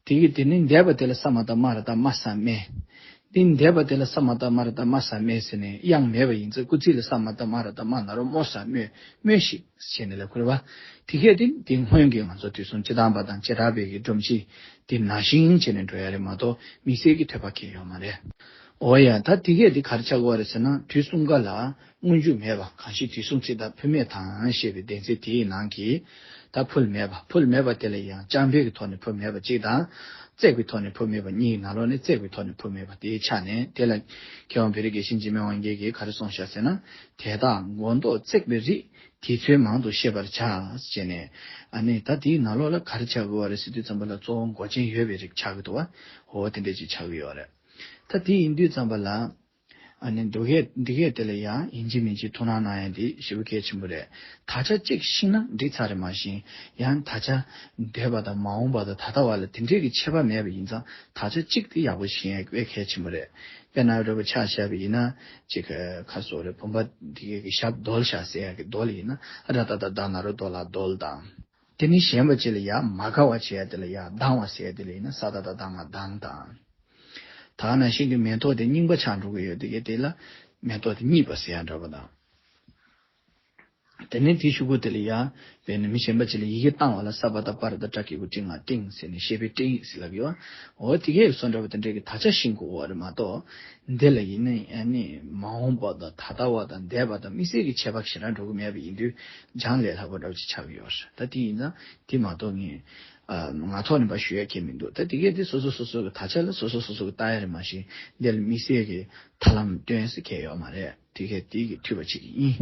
དེ་གི་དེ་ནི་འདས་པ་དེ་ལ་ས་མ་བཏགས་སྨ་ར་བཏགས་སྨྲ་ས་སྨྲས། འདི་འདས་པ་དེ་ལ་ས་མ་བཏགས་སྨ་ར་བཏགས་སྨྲ་ས་སྨྲས་ཟེར་ནས་དབྱངས་མེད་པ་ཡིན་ཙང་སྐུལ་ཚིག་ལ་ས་མ་བཏགས་སྨ་ར་བཏགས་སྨྲ་ན་རོ་སྨྲོ་ས་སྨྲོས། སྨྲོས་ཤིག་ཟེར་ནས་ལབ་དགོས་རེད་བ། དེ་གས་དེ་དེ་སྔོན་གྱི་ང་ཚོ་དུས་གསུམ་སྤྱི་དང་པ་དང་བྱེ་བྲག་པའི་གི་སྒྲོམ་གཞི་དེ་ནང་བཞིན་བྱས་ནས་འགྲོ་ཡ་རེད་མ་གཏོགས་དམིགས་བསལ་གྱི་ཐོས་པ་གང་ཡང་ཡོད་མ་རེད། འོ་ཡ། ད་དེ་གས་དེ་ག་རེ་ཆགས་ཀྱི་ཡོད་རེད་ཟེར་ན་དུས་གསུམ་ཀ་ལ་སྔོན་འཇུག་མེད་པ། གང་ཞིག་དུས་གསུམ་ཚིག་དང་ཕུལ་མེད་དང་ཞེས་པའི་བདེན་ཚིག་དེའི་ནང་གི་ད་ཕུལ་མེད་པ། ཕུལ་མེད་པ་དེ་ལ་ཡང་རྐྱང་པའི་གི་ཐོག་ནས་ཕུལ་མེད་པ་གཅིག་དང་། བརྩེགས་པའི་ཐོག་ནས་ཕུལ་མེད་པ་གཉིས་ནང་ལོགས་ནས་བརྩེགས་པའི་ཐོག་ནས་ཕུལ་མེད་པ་དེའི་ཆ་ནས་དེ་ལ་མཁས་དབང་བེ་རི་དགེ་བཤེས་འཇིགས་མེད་དབང་རྒྱལ་གྱིས་ག་རེ་གསུངས་བཞག་ཟེར་ན། དེ་དག་མགོ་འདོགས་བརྩེགས་པའི་རིགས། དེ་ཚོའི་མང་དུ་ཤེས་པར་བྱ། ཟེར་ནས། ཨ་ནི་ད་དེའི་ནང་ལོགས་ལ་ག་རེ་ཆགས་ཀྱི་ཡོད་རེད་ཟེར་དུས་ཙམ་པ་ལ་གཙོ་བོ་མགོ་ཅན་ཡོད་པའི་རིགས་ཆགས་ཀྱི་འདུག་བ། འོ་དེ་འདྲ་ཅིག་ཆགས་ཀྱི་ཡོད་རེད། ད་དེ་ཡིན་དུས་ཙམ་པ་ལ། ཨ་ནི་འདི་གས་འདི་གས་དེ་ལ་ཡང་ཡིན་གཅིག་མིན་གཅིག་ཐུགས་སྣང་གནང་ཡ་འདི་ཞེ་པོ་གལ་ཆེན་པོ་རེད། དག་ཆ་གཅིག་ཤེས་ན་འགྲིག་ཚར་རེད། མ་གཞི་ཡང་དག་ཆ་འདས་པ་དང་མ་འོངས་པ་དང་ད་ལྟ་བ་ལ་དེ་འདྲའི་གི་ཁྱད་པར་མེད་པ་ཡིན་ཙང་དག་ཆ་གཅིག་དེ་ཡག་པོ་ཤེས་ཡ་དཔེ་གལ་ཆེན་པོ་རེད། དཔེར་ན་འདྲ་པོ་ཆ་བཞག་པ་ཡིན་ན་ཅིག་ག་རེ་ཟེར་དགོས་རེད། བུམ་པ་འདི་གས་ཀྱི་ཞབས་རྡོལ་བཞག་ཟེར་ཡ་གི་རྡོལ་ཡིན་ན་ར་ཏ་བཏགས་རྡ་ན་རོ་རྡོ་ལ་རྡོལ་དང་། དེ་ནི་གཞན་པ་ཅིག་ལ་ཡ་མ་དགའ་བ་བྱེད་ཡ་དེ་ལ་ཡ་སྡང་བ་ཟེར་ཡ་དེ་ལ་ཡིན་ན་ས་ཏ་བཏགས་སྡ་ང་སྡང་དང་། ད་ནང་བཞིན་གྱི་མེ་ཏོག་དེ་རྙིང་པ་ཆགས་འགྲོ་གི་ཡོད་དེ་གས་དེ་ལ་མེ་ཏོག་དེ་རྙིད་པ་ཟེར་ཡ་འདྲ་པོ་དང་། དེ་ནས་དེའི་གཞུག་གུ་དེ་ལ་ཡ་དཔེར་ན་མི་གཞན་པ་ཅིག་ལ་ཡི་གེ་བཏང་བ་ལ་ས་པ་བཏགས་སྤ་ར་བཏགས་སྤྲ་གི་གུ་སྤྲིང་ང་སྤྲིང་ཟེར་ནས་ཤེས་པའི་སྤྲིང་ཡིག་ཟེར་ལབ་ཡོད། འོ་དེ་གས་སོགས་འདྲ་པོ་དེ་འདྲ་གི་དག་ཆ་ཤེས་དགོས་པ་རེད་མ་གཏོགས། འདི་ལ་ཡིན་ན་ཨ་ནི་མ་འོངས་པ་དང་ད་ལྟ་བ་དང་འདས་པ་དང་དམིགས་བསལ་གྱི་ཁྱད་པར་ཞེ་དྲག་འགྲོ་གི་མེད་པ་ཡིན་དུས་སྦྱང་ལས་སླ་པོ་འདྲ་པོ་ཅིག་ཆགས་ཀྱི་ཡོད་རེད། ད་དེ་ཡིན་ཙང་དེ་མ་གཏོགས་ངས་ཨ་ངག་ཐོག་ནས་ཕར་ཞུ་ཡ་གང་ཡང་མི་འདུག་ད་དེ་གས་དེ་སོ་སོ་སོ་སོ་གི་དག་ཆ་ལ་སོ་སོ་སོ་སོ་གི་ལྟ་ཡ་རེད། མ་གཞི་འདི་ལ་དམིགས་བསལ་གྱི་ཐབས་ལམ་སྟོན་ཟེར་གང་ཡང་ཡོད་མ་རེད། དེ་གས་དེ་གི་འཐུས་པ་བྱེད་ཀྱི་ཡིན།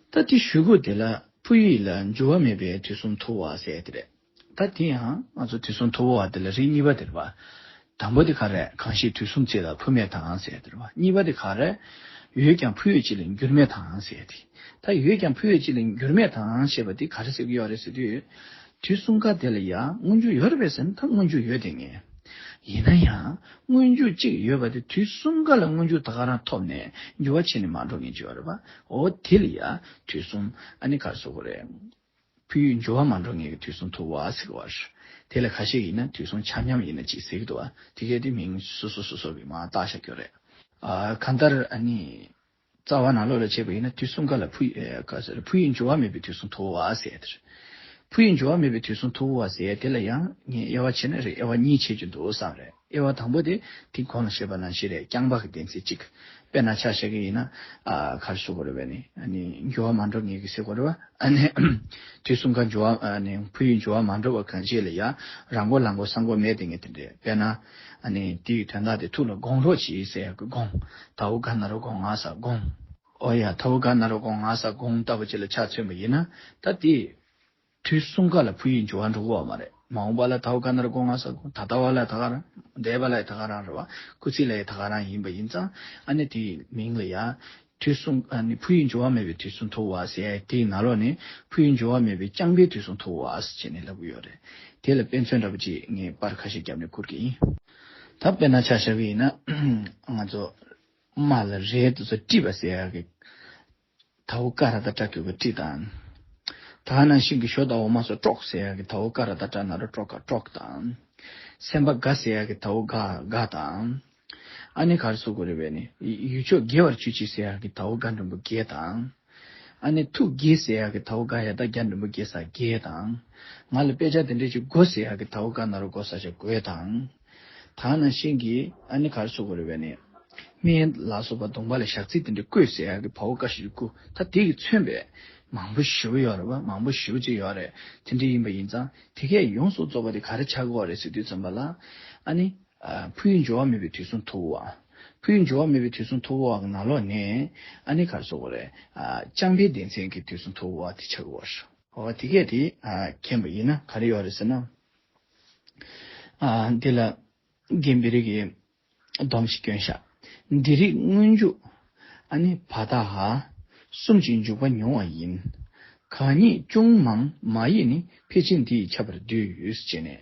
ད་དེ་གཞུག་གུ་དེ་ལ་ཕུ་ཡི་ལ་འགྱུར་བ་མེད་པའི་དུས་གསུམ་ཐུ་བོ་བ་ཟེར་ཡ་དེ་རེད། ད་དེ་ཡང་ང་ཚོ་དུས་གསུམ་ཐུ་བོ་བ་དེ་ལ་རིགས་གཉིས་པ་དེ་རེད་པ། དང་པོ་དེ་ག་རེ། གང་ཞིག་དུས་གསུམ་ཚིག་ལ་ཕུ་མེད་དང་ཟེར་ཡ་དེ་རེད་པ། གཉིས་པ་དེ་ག་རེ། ཡོད་ཀྱང་ཕུ་ཡོད་གཅིག་ལ་འགྱུར་མེད་དང་ཟེར་ཡ་དེ། ད་ཡོད་ཀྱང་ཕུ་ཡོད་གཅིག་ལ་འགྱུར་མེད་དང་ཞེས་པ་དེ་ག་རེ་ཟེར་གྱི་ཡོད་རེད་ཟེར་དུས། དུས་གསུམ་ཀ་དེ་ལ་ཡང་སྔོན་འཇུག་ཡོད་རེད་པས་ཟེར་ན་ད་སྔོན་འཇུག་ཡོད་དེ་ངེས། ཡིན་ན་ཡང་སྔོན་འཇུག་གཅིག་ཡོད་པ་དེ་དུས་གསུམ་ཀ་ལ་སྔོན་འཇུག་ད་ག་རང་ཐོབ་ནས་འགྱུར་བ་ཕྱིན་ནས་མ་འགྲོ་མཁན་ཅིག་ཡོད་རེད་པ། འོ་དེ་ལ་ཡང་དུས་གསུམ་ཨ་ནི་ག་རེ་ཟེར་དགོས་རེད། ཕུ་ཡུལ་འགྱུར་བ་མ་འགྲོ་མཁན་གྱི་དུས་གསུམ་ཐུ་བོ་བ་ཟེར་གྱི་ཡོད་རེད། དེ་ལ་ཁ་ཤས་ཡིན་ན་དུས་གསུམ་ཆ་མཉམ་ཡིན་ན་ཅིག་ཟེར་གྱི་འདུག་པ། དེ་གས་དེ་མིང་སོ་སོ་སོ་སོ་གིས་མར་བཏགས་བཞག་གི་ཡོད་རེད། ཨ་གང་ལྟར་ཨ་ནི། རྩ་བ་ནང་ལོགས་ལ་བྱས་པ་ཡིན་ན་དུས་གསུམ་ཀ་ལ་ཕུ་ཡི་ཨེ་ག་ཟེར། ཕུ་ཡི་འགྱུར་བ་མེད་པའི་དུས་གསུམ་ཐུ་བོ་བ་ཟེར་ཡ་དེ་རེད། ཕུ་ཡི་འགྱུར་བ་མེད་པའི་དུས་གསུམ་ཐུ་བོ་བ་ཟེར་ཡ་དེ་ལ་ཡང་ངས་དབྱེ་བ་ཕྱེ་ན་རེད། དབྱེ་བ་གཉིས་ཕྱེ་རྒྱུ་འདུག་བསམ་རེད། དབྱེ་བ་དང་པོ་དེ་དེ་གོང་ལ་བཤད་པ་ནང་བཞིན་རེད། རྐྱང་པ་གི་བདེན་ཚིག་གཅིག་དཔེར་ན་ཆ་བཞག་གི་ཡིན་ན། ཨ་ག་རེ་ཞུ་དགོས་རེད་པས་ནི། ཨ་ནི་འགྱུར་བ་མ་འགྲོ་ངེས་ཀྱི་ཟེར་དགོས་རེད་པ། ཨ་ནི་དུས་གསུམ་ཀ་འགྱུར་བ། ཨ་ནི་འཕོ་ཡུལ་འགྱུར་བ་མ་འགྲོ་བ་གང་ཞིག་ལ་ཡང་རང་མགོ་ལ་མགོ་ས་མགོ་མེད་དེ་ངེས་དེ་འདྲས། དཔེར་ན་ཨ་ནི་དེའི་དོན་དག་དེ་ཐུགས་ལ་དགོངས་རོགས་གྱིས་ཟེར་ཡག་གི་དགོངས། དའོ་ག་ན་རོ་དགོངས་ང་ས་དགོངས། ཨོ་ཡ། དའོ་ག་ན་རོ་དགོངས་ང་ས་དགོངས་ལྟ་བུ་ཅིག་ལ་ཆ་མཚོན་པ་ཡིན་ན། ད་དེ་དུས་གསུམ་ཀ་ལ་འཕོ་ཡུལ་འགྱུར་བ་འགྲོ་གི་ཡོད་མ་རེད། མ་འོངས་པ་ལ་དའོ་ག་ན་རོ་དགོངས་ང་ས་དགོངས། ད་ལྟ་བ་ལ་ད་ག་རང་། འདས་པ་ལ་ད་ག་རང་རེད་པ། སྐུལ་ཚིག་ལ་ད་ག་རང་ཡིན་པ་ཡིན་ཙང་། ཨ་ནི་དེའི་མིང་ལ་ཡང་དུས་གསུམ། ཨ་ནི་འཕོ་ཡུལ་འགྱུར་བ་མེད་པའི་དུས་གསུམ་ཐོབ་པ་ཟེར་ཡ་དེའི་ནང་ལོགས་ནས་འཕོ་ཡུལ་འགྱུར་བ་མེད་པའི་རྐྱང་པའི་དུས་གསུམ་ཐོབ་པ་ཟེར་བྱས་ནས་ལབ་ཀྱི་ཡོད་རེད། དེ་ལ་དཔེ་མཚོན་འདྲ་པོ་ཅིག་ངས་པར་ཁ་ཤས་བརྒྱབ་ནས་བསྐུར་གྱི་ཡིན། ད་དཔེར་ན་ཆ་བཞག་གི་ཡིན་ན། ང་ཚོ་རྨ་ལ་རེ་དེ་ཚོ་དཀྲིས་པ་ཟེར་ཡ་གི། དའོ་ཀ་ར་བཏགས་ཀྲ་གི་གུ་དཀྲིས་དང་། ད་ནང་བཞིན་གྱི་ཞོ་དང་འོ་མ་སོགས་དཀྲོགས་ཟེར་ཡ་གི་དའོ་ཀ་ར་བཏགས་ཀྲ་ན་རོ་དཀྲོ་ཀ་དཀྲོགས་དང་། སེམས་པ་དགའ་ཟེར་ཡ་གི་དའོ་དགའ་དགའ་དང་། ཨ་ནི་ག་རེ་ཟེར་དགོས་རེད་པས་ནི། ཡུལ་ཕྱོགས་དགེ་བར་གྱུར་ཅིག་ཟེར་ཡ་གི་དའོ་དགའ་འགྲེང་བུ་དགེ་དང་། ཨ་ནི་ཐུགས་དགྱེས་ཟེར་ཡ་གི་དའོ་དགའ་ཡ་བཏགས་དགྱ་འགྲེང་བུ་དགྱེ་ས་དགྱེས་དང་། ང་ལ་དཔེ་ཆ་དེ་འདྲས་ཅིག་དགོས་ཟེར་ཡ་གི་དའོ་ཀ་ན་རོ་དགོ་ས་ཞབས་དགོས་དང་། ད་ནང་བཞིན་གྱི་ཨ་ནི་ག་རེ་ཟེར་དགོས་རེད་པས་ནི། སྨན་ལ་སོགས་པ་གདོང་པ་ལ་ཞག་ཚིལ་དེ་འདྲས་བསྐོས་ཟེར་ཡ་གི་བའོ་ཀ་ཞབས་ཀྱུ་བསྐུ། ད་དེ་གིས་མཚོན་པའི་མང་པོ་ཞེ་པོ་ཡོད་རེད་པ། མང་པོ་ཞེ་པོ་ཅིག་ཡོད་རེད། དེ་འདྲས་ཡིན་པ་ཡིན་ཙང་དེ་གས་ཡོངས་སུ་རྫོགས་པ་དེ་ག་རེ་ཆགས་ཀྱི་ཡོད་རེད་ཟེར་དུས་ཙམ་པ་ལ། ཨ་ནི། ཨ་འཕོ་ཡུལ་འགྱུར་བ་མེད་པའི་དུས་གསུམ་ཐོབ་པ། འཕོ་ཡུལ་འགྱུར་བ་མེད་པའི་དུས་གསུམ་ཐོབ་པ་གི་ནང་ལོགས་ནས། ཨ་ནི་ག་རེ་ཟེར་དགོས་རེད། ཨ་རྐྱང་པའི་བདེན་མཚན་གྱི་དུས་གསུམ་ཐོབ་པ་དེ་ཆགས་ཀྱི་ཡོད་རེད། འོ་དེ་གས་དེ་ཨ་མཁྱེན་པ་ཡིན་ན་ག་རེ་ཡོད་རེད་ཟེར་ན། ཨ་འདི་ལ་རྒན་པའི་རིགས་ཀྱི་སྡོམ་ཞིག་བསྐྱོན་ཤག་འདི་རིགས་སྔོན་འཇུག་ཨ་ནི་བ་ད་ཧ་གསུམ་གྱིས་འཇུག་པ་མྱོང་བ་ཡིན། གང་ཉིད་ཅུང་མང་མ་ཡིན་ནི། ཕལ་ཆེར་འདི་ཡིས་ཁྱབ་པར་འདོད། ཅེས་ནས།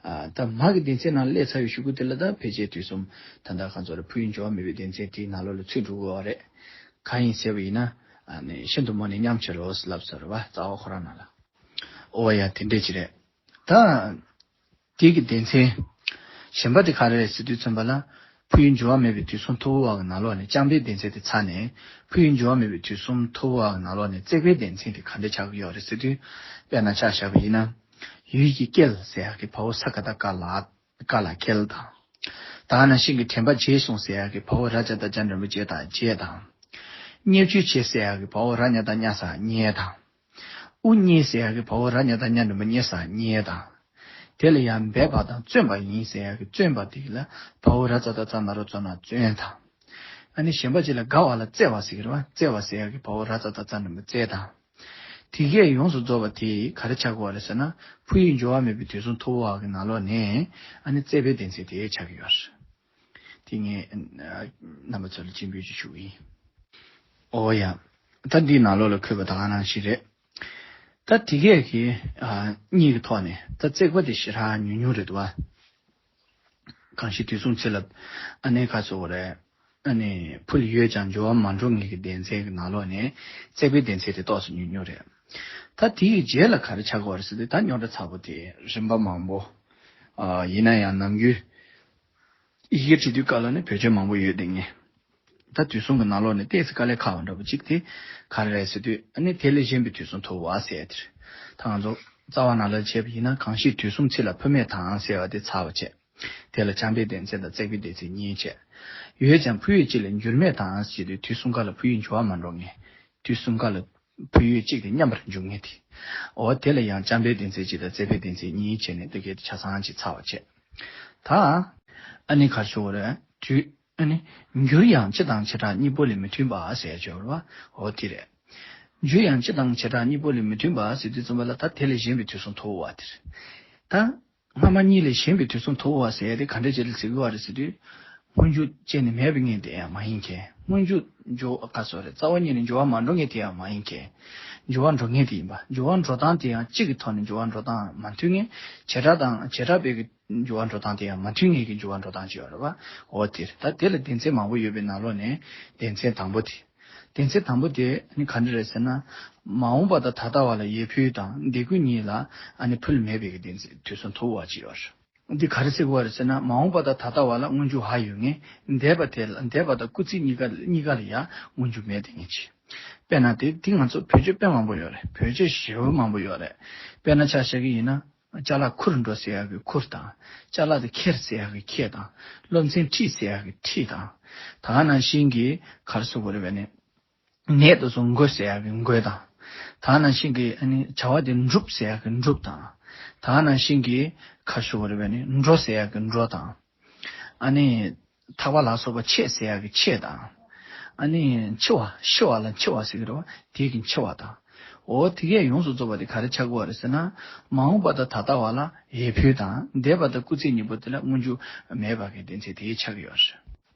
ཨ་ད་མ་གི་སྡེ་ཚན་ནང་སླེབས་ཚར་བའི་གཞུག་གུ་དེ་ལ་ད་ཕལ་ཆེར་དུས་གསུམ་ད་ལྟ་ཁ་ཚོར་འཕོ་ཡུལ་འགྱུར་བ་མེད་པའི་སྡེ་ཚན་དེའི་ནང་ལོགས་ལ་ཚུད་འགྲོ་གི་ཡོད་རེད། གང་ཡིན་ཟེར་བ་ཡིན་ན། ཨ་ནི་ཤིན་ཏུ་མོ་ནི་མཉམ་ཕྱིར་རོ་ལབ་ཚར་བ་རྩ་བ་ཁོ་རང་ནང་ལ། ཨོ་ཡ་དེ་འདྲས་ཅི་རེད། ད། དེ་གི་སྡེ་ཚན་གཞན་པ་དེ་ག་རེ་རེད་ཟེར་དུས་ཙམ་པ་ལ། འཕོ་ཡུལ་འགྱུར་བ་མེད་པའི་དུས་གསུམ་ཐོབ་པ་གི་ནང་ལོགས་ནས་རྐྱང་པའི་སྡེ་ཚན་དེ་ཚར་ནས། འཕོ་ཡུལ་འགྱུར་བ་མེད་པའི་དུས་གསུམ་ཐོབ་པ་གི་ནང་ལོགས་ནས་བརྩེགས་པའི་སྡེ་ཚན་དེ་ག་འདྲ་ཆགས་ཀྱི་ཡོད་རེད་ཟེར་དུས། དཔེར་ན་ཆ་བཞག་པ་ཡིན་ན། ཡུལ་གྱི་བསྐྱལ་ཟེར་ཡག་གི་བའོ་ས་ག་བཏགས་སྐ་ལ། སྐ་ལ་བསྐྱལ་དང་། ད་ནང་བཞིན་གྱི་དྲན་པ་བརྗེད་སོང་ཟེར་ཡག་གི་བའོ་ར་ཙ་བཏགས་རྗ་འགྲེང་བུ་རྗེད་དང་བརྗེད་དང་། བརྙས་བཅོས་བྱེད་ཟེར་ཡག་གི་བའོ་ར་ཉ་བཏགས་རྙ་ས་བརྙས་དང་། དབུ་བརྙེས་ཟེར་ཡག་གི་བའོ་ར་ཉ་བཏགས་རྙ་འགྲེང་བུ་བརྙེ་ས་བརྙེས་དང་། དེ་ལ་ཡང་འབད་པ་དང་བརྩོན་པ་ཡིན་ཟེར་ཡག་གི་བརྩོན་པ་དེ་ལ་བའོ་ར་ཙ་བཏགས་རྩ་ན་རོ་རྩོ་ན་བརྩོན་དང་། ཨ་ནི་གཞན་པ་ཅིག་ལ་དགའ་བ་ལ་བརྩེ་བ་ཟེར་གི་རེད་བ། བརྩེ་བ་ཟེར་ཡག་གི་བའོ་ར་ཙ་བཏགས་རྩ་འགྲེང་བུ་བརྩེ་དང་། དེ་གས་ཡོངས་སུ་རྫོགས་པ་དེ་ག་རེ་ཆགས་ཀྱི་ཡོད་རེད་ཟེར་ན། འཕོ་ཡུལ་འགྱུར་བ་མེད་པའི་དུས་གསུམ་ཐོབ་པ་གི་ནང་ལོགས་ནས། ཨ་ནི་བརྩེགས་པའི་སྡེ་ཚན་དེ་ཆགས་ཀྱི་ཡོད་རེད། དེ་ངས་རྣམ་པ་ཚོ་ལ་སྤྱན་འབུལ་ཅིག་ཞུ་གི་ཡིན། ཨོ་ཡ། ད་འདིའི་ནང་ལོགས་ལ་འཁོད་པ་ད་ག་ནང་བཞིན་རེད། ད་དེ་གས་ཀྱི་ཨ་གཉིས་ཀྱི་ཐོག་ནས་ད་བརྩེགས་པ་དེ་ཞེ་དྲག་ཉུང་ཉུང་རེད་འདུག་བ། གང་ཞིག་དུས་གསུམ་ཚེ་ལ་ཨ་ནི་ཁ་ཚོ་རེད། ཨ་ནི་འཕོ་ཡུལ་ཡོད་ཀྱང་འགྱུར་བ་མ་འགྲོ་ངེས་ཀྱི་སྡེ་ཚན་གྱི་ནང་ལོགས་ནས་བརྩེགས་པའི་སྡེ་ཚན་དེ་ཏོག་ཙམ་ཉུང་ཉུང་རེད། ད་དེའི་རྗེས་ལ་ག་རེ་ཆགས་ཀྱི་ཡོད་རེད་ཟེར་དུས། ད་རྙོག་དྲ་ཚ་པོ་དེ་རིམ་པ་མང་པོ། ཨ་ཡིན་ན་ཡང་ནམ་རྒྱུན་ཡི་གེ་བྲིས་དུས་སྐབས་ལ་ནི་བེད་སྤྱོད་མང་པོ་ཡོད་དེ་ངས། ད་དུས་གསུམ་གྱི་ནང་ལོགས་ནས་ཏོག་ཙམ་དཀའ་ལས་ཁག་པ་འདྲ་པོ་གཅིག་དེ་ག་རེ་རེད་ཟེར་དུས། ཨ་ནི་དེ་ལས་གཞན་པའི་དུས་གསུམ་ཐོབ་པ་ཟེར་ཡ་དེ་རེད། ད་ང་ཚོ་རྩ་བ་ནང་ལ་བྱས་པ་ཡིན་ན། གང་ཞིག་དུས་གསུམ་ཚེ་ལ་འཕོ་མེད་དང་ཟེར་བ་དེ་ཚར་བ་བྱས། དེ་ལ་རྐྱང་པའི་སྡེ་ཚན་དང་བརྩེགས་པའི་སྡེ་ཚན་གཉིས་བྱས། ཡོད་ཀྱང་འཕོ་ཡུལ་གཅིག་ལ་འགྱུར་མེད་དང་ཞེས་དུས། དུས་གསུམ་ཀ་ལ་འཕོ་ཡུལ་འགྱུར་བ་མ་འགྲོ་ངེས། དུས་གསུམ་ཀ་ལ་འཕོ་ཡུལ་གཅིག་དེ་མཉམ་པར་འཇུག་ངེས་ཏེ། འོ་དེ་ལ་ཡང་རྐྱང་པའི་སྡེ་ཚན་གཅིག་དང་བརྩེགས་པའི་སྡེ་ཚན་གཉིས་བྱས་ནས་དེ་གའི་ཆ་ཚང་གཅིག་ཚར་བ་བྱས། ད་ཨ་ནི་ག་རེ་ཞུ་དགོས་རེད། དུས་ཨ་ནི་འགྱུར་ཡང་སྤྱི་དང་བྱེ་བྲག་གཉིས་པོ་ལས་མི་མཐུན་པ་ཟེར་ཡ་ཅིག་ཡོད་རེད་བ། འོ་དེ་རེད། འགྱུར་ཡང་སྤྱི་དང་བྱེ་བྲག་གཉིས་པོ་ལས་མི་མཐུན་པ་ཟེར་དུས་ཙམ་པ་ལ། ད་དེ་ལས་གཞན་པའི་དུས་གསུམ་ཐོབ་པ་དེ་རེད། ད་སྔ་མ་གཉིས་ལས་གཞན་པའི་དུས་གསུམ་ཐོབ་པ་ཟེར་ཡ་དེ་ག་འདྲ་ཅིག་ལ་ཟེར་གྱི་ཡོད་རེད་ཟེར་དུས། སྔོན་འཇུག་ཅན་ནི་མེད་པའི་ངེས་དེ་ཡང་མ་ཡིན་མཁན། སྔོན་འཇུག་འགྱུར་བ་ག་སོགས་རེད། རྩ་བ་ཉིད་ནས་འགྱུར་བ་མ་འགྲོ་ངེས་དེ་ཡང་མ་ཡིན་མཁན། འགྱུར་བ་འགྲོ་ངེས་དེ་ཡིན་པ། འགྱུར་བ་འགྲོ་སྟངས་དེ་ཡང་གཅིག་གི་ཐོག་ནས་འགྱུར་བ་འགྲོ་སྟངས་མ་མཐུན་ངེས། བྱེ་བྲག་དང་བྱེ་བྲག་པའི་གི་འགྱུར་བ་འགྲོ་སྟངས་དེ་ཡང་མ་མཐུན་ངེས་ཀྱི་འགྱུར་བ་འགྲོ་སྟངས་ཅིག་ཡོད་རེད་བ། འོ་དེ་རེད། ད་དེ་ལ་སྡེ་ཚན་མང་པོ་ཡོད་པའི་ནང་ལོགས་ནས་སྡེ་ཚན་དང་པོ་དེ། སྡེ་ཚན་དང་པོ་དེ་ནི་ག་འདྲ་རེད་ཟེར་ན། མ་འོངས་པ་དང་ད་ལྟ་བ་ལ་ཡོད་འཕོ་དང་འདས་འགོད་གཉིས་ལ་ཨ་ནི་འཕོ་ལ་མེད་པའི་གི་སྡེ་ཚན་དུས་གསུམ་ཐོབ་པ་ཅིག་ཡོད་རེད། འདི་ག་རེ་ཟེར་དགོས་རེད་ཟེར་ན། མ་འོངས་པ་དང་ད་ལྟ་བ་ལ་སྔོན་འཇུག་ཧ་ཡོད་ངེས། འདས་པ་དེ་ལ། འདས་པ་དང་སྐུལ་ཚིག་གཉིས་ཀ་གཉིས་ཀ་ལ་ཡང་སྔོན་འཇུག་མེད་དེ་ངེས་ཅིག་དཔེར་ན་དེ་དེ་ང་ཚོ་བེད་སྤྱོད་དཔེ་མང་པོ་ཡོད་རེད། བེད་སྤྱོད་ཞེ་པོ་མང་པོ་ཡོད་རེད། དཔེར་ན་ཆ་བཞག་གི་ཡིན་ན། ཅ་ལག་ཁུར་འགྲོ་ཟེར་ཡག་གི་ཁུར་དང་། ཅ་ལག་དེ་ཁྱེར་ཟེར་ཡག་གི་ཁྱེར་དང་། སློབ་ཚན་ཁྲིད་ཟེར་ཡག་གི་ཁྲིད་དང་། ད་ག་ནང་བཞིན་གྱི་ག་རེ་ཟེར་དགོས་རེད་པས་ནི། ནད་དུ་སོང་འགོ་ཟེར་ཡག་གི་འགོ་དང་། ད་ག་ནང་བཞིན་གྱི་ཨ་ནི་བྱ་བ་དེ་འགྲུབ་ཟེར་ཡག་གི་འགྲུབ་དང་། ད་ག་ནང་བཞིན་གྱི་ག་རེ་ཟེར་དགོས་རེད་པས་ནི། འགྲོ་ཟེར་ཡག་གི་འགྲོ་དང་། ཨ་ནི་ཐར་པ་ལ་སོགས་པ་ཆད་ཟེར་ཡག་གི་ཆད་དང་། ཨ་ནི་འཆི་བ་ཤི་བ་ལ་འཆི་བ་ཟེར་གྱི་རེད་པ། དེ་གི་འཆི་བ་དང་། འོ་དེ་གས་ཡོངས་སུ་རྫོགས་པ་དེ་ག་རེ་ཆགས་ཀྱི་ཡོད་རེད་ཟེར་ན། མ་འོངས་པ་དང་ད་ལྟ་བ་ལ་ཡས་འཕུལ་དང་། འདས་པ་དང་སྐུལ་ཚིག་གཉིས་པོ་དེ་ལ་སྔོན་འཇུག་མེད་པ་གི་སྡེ་ཚན་དེ་གས་ཆགས་ཀྱི་ཡོད་རེད།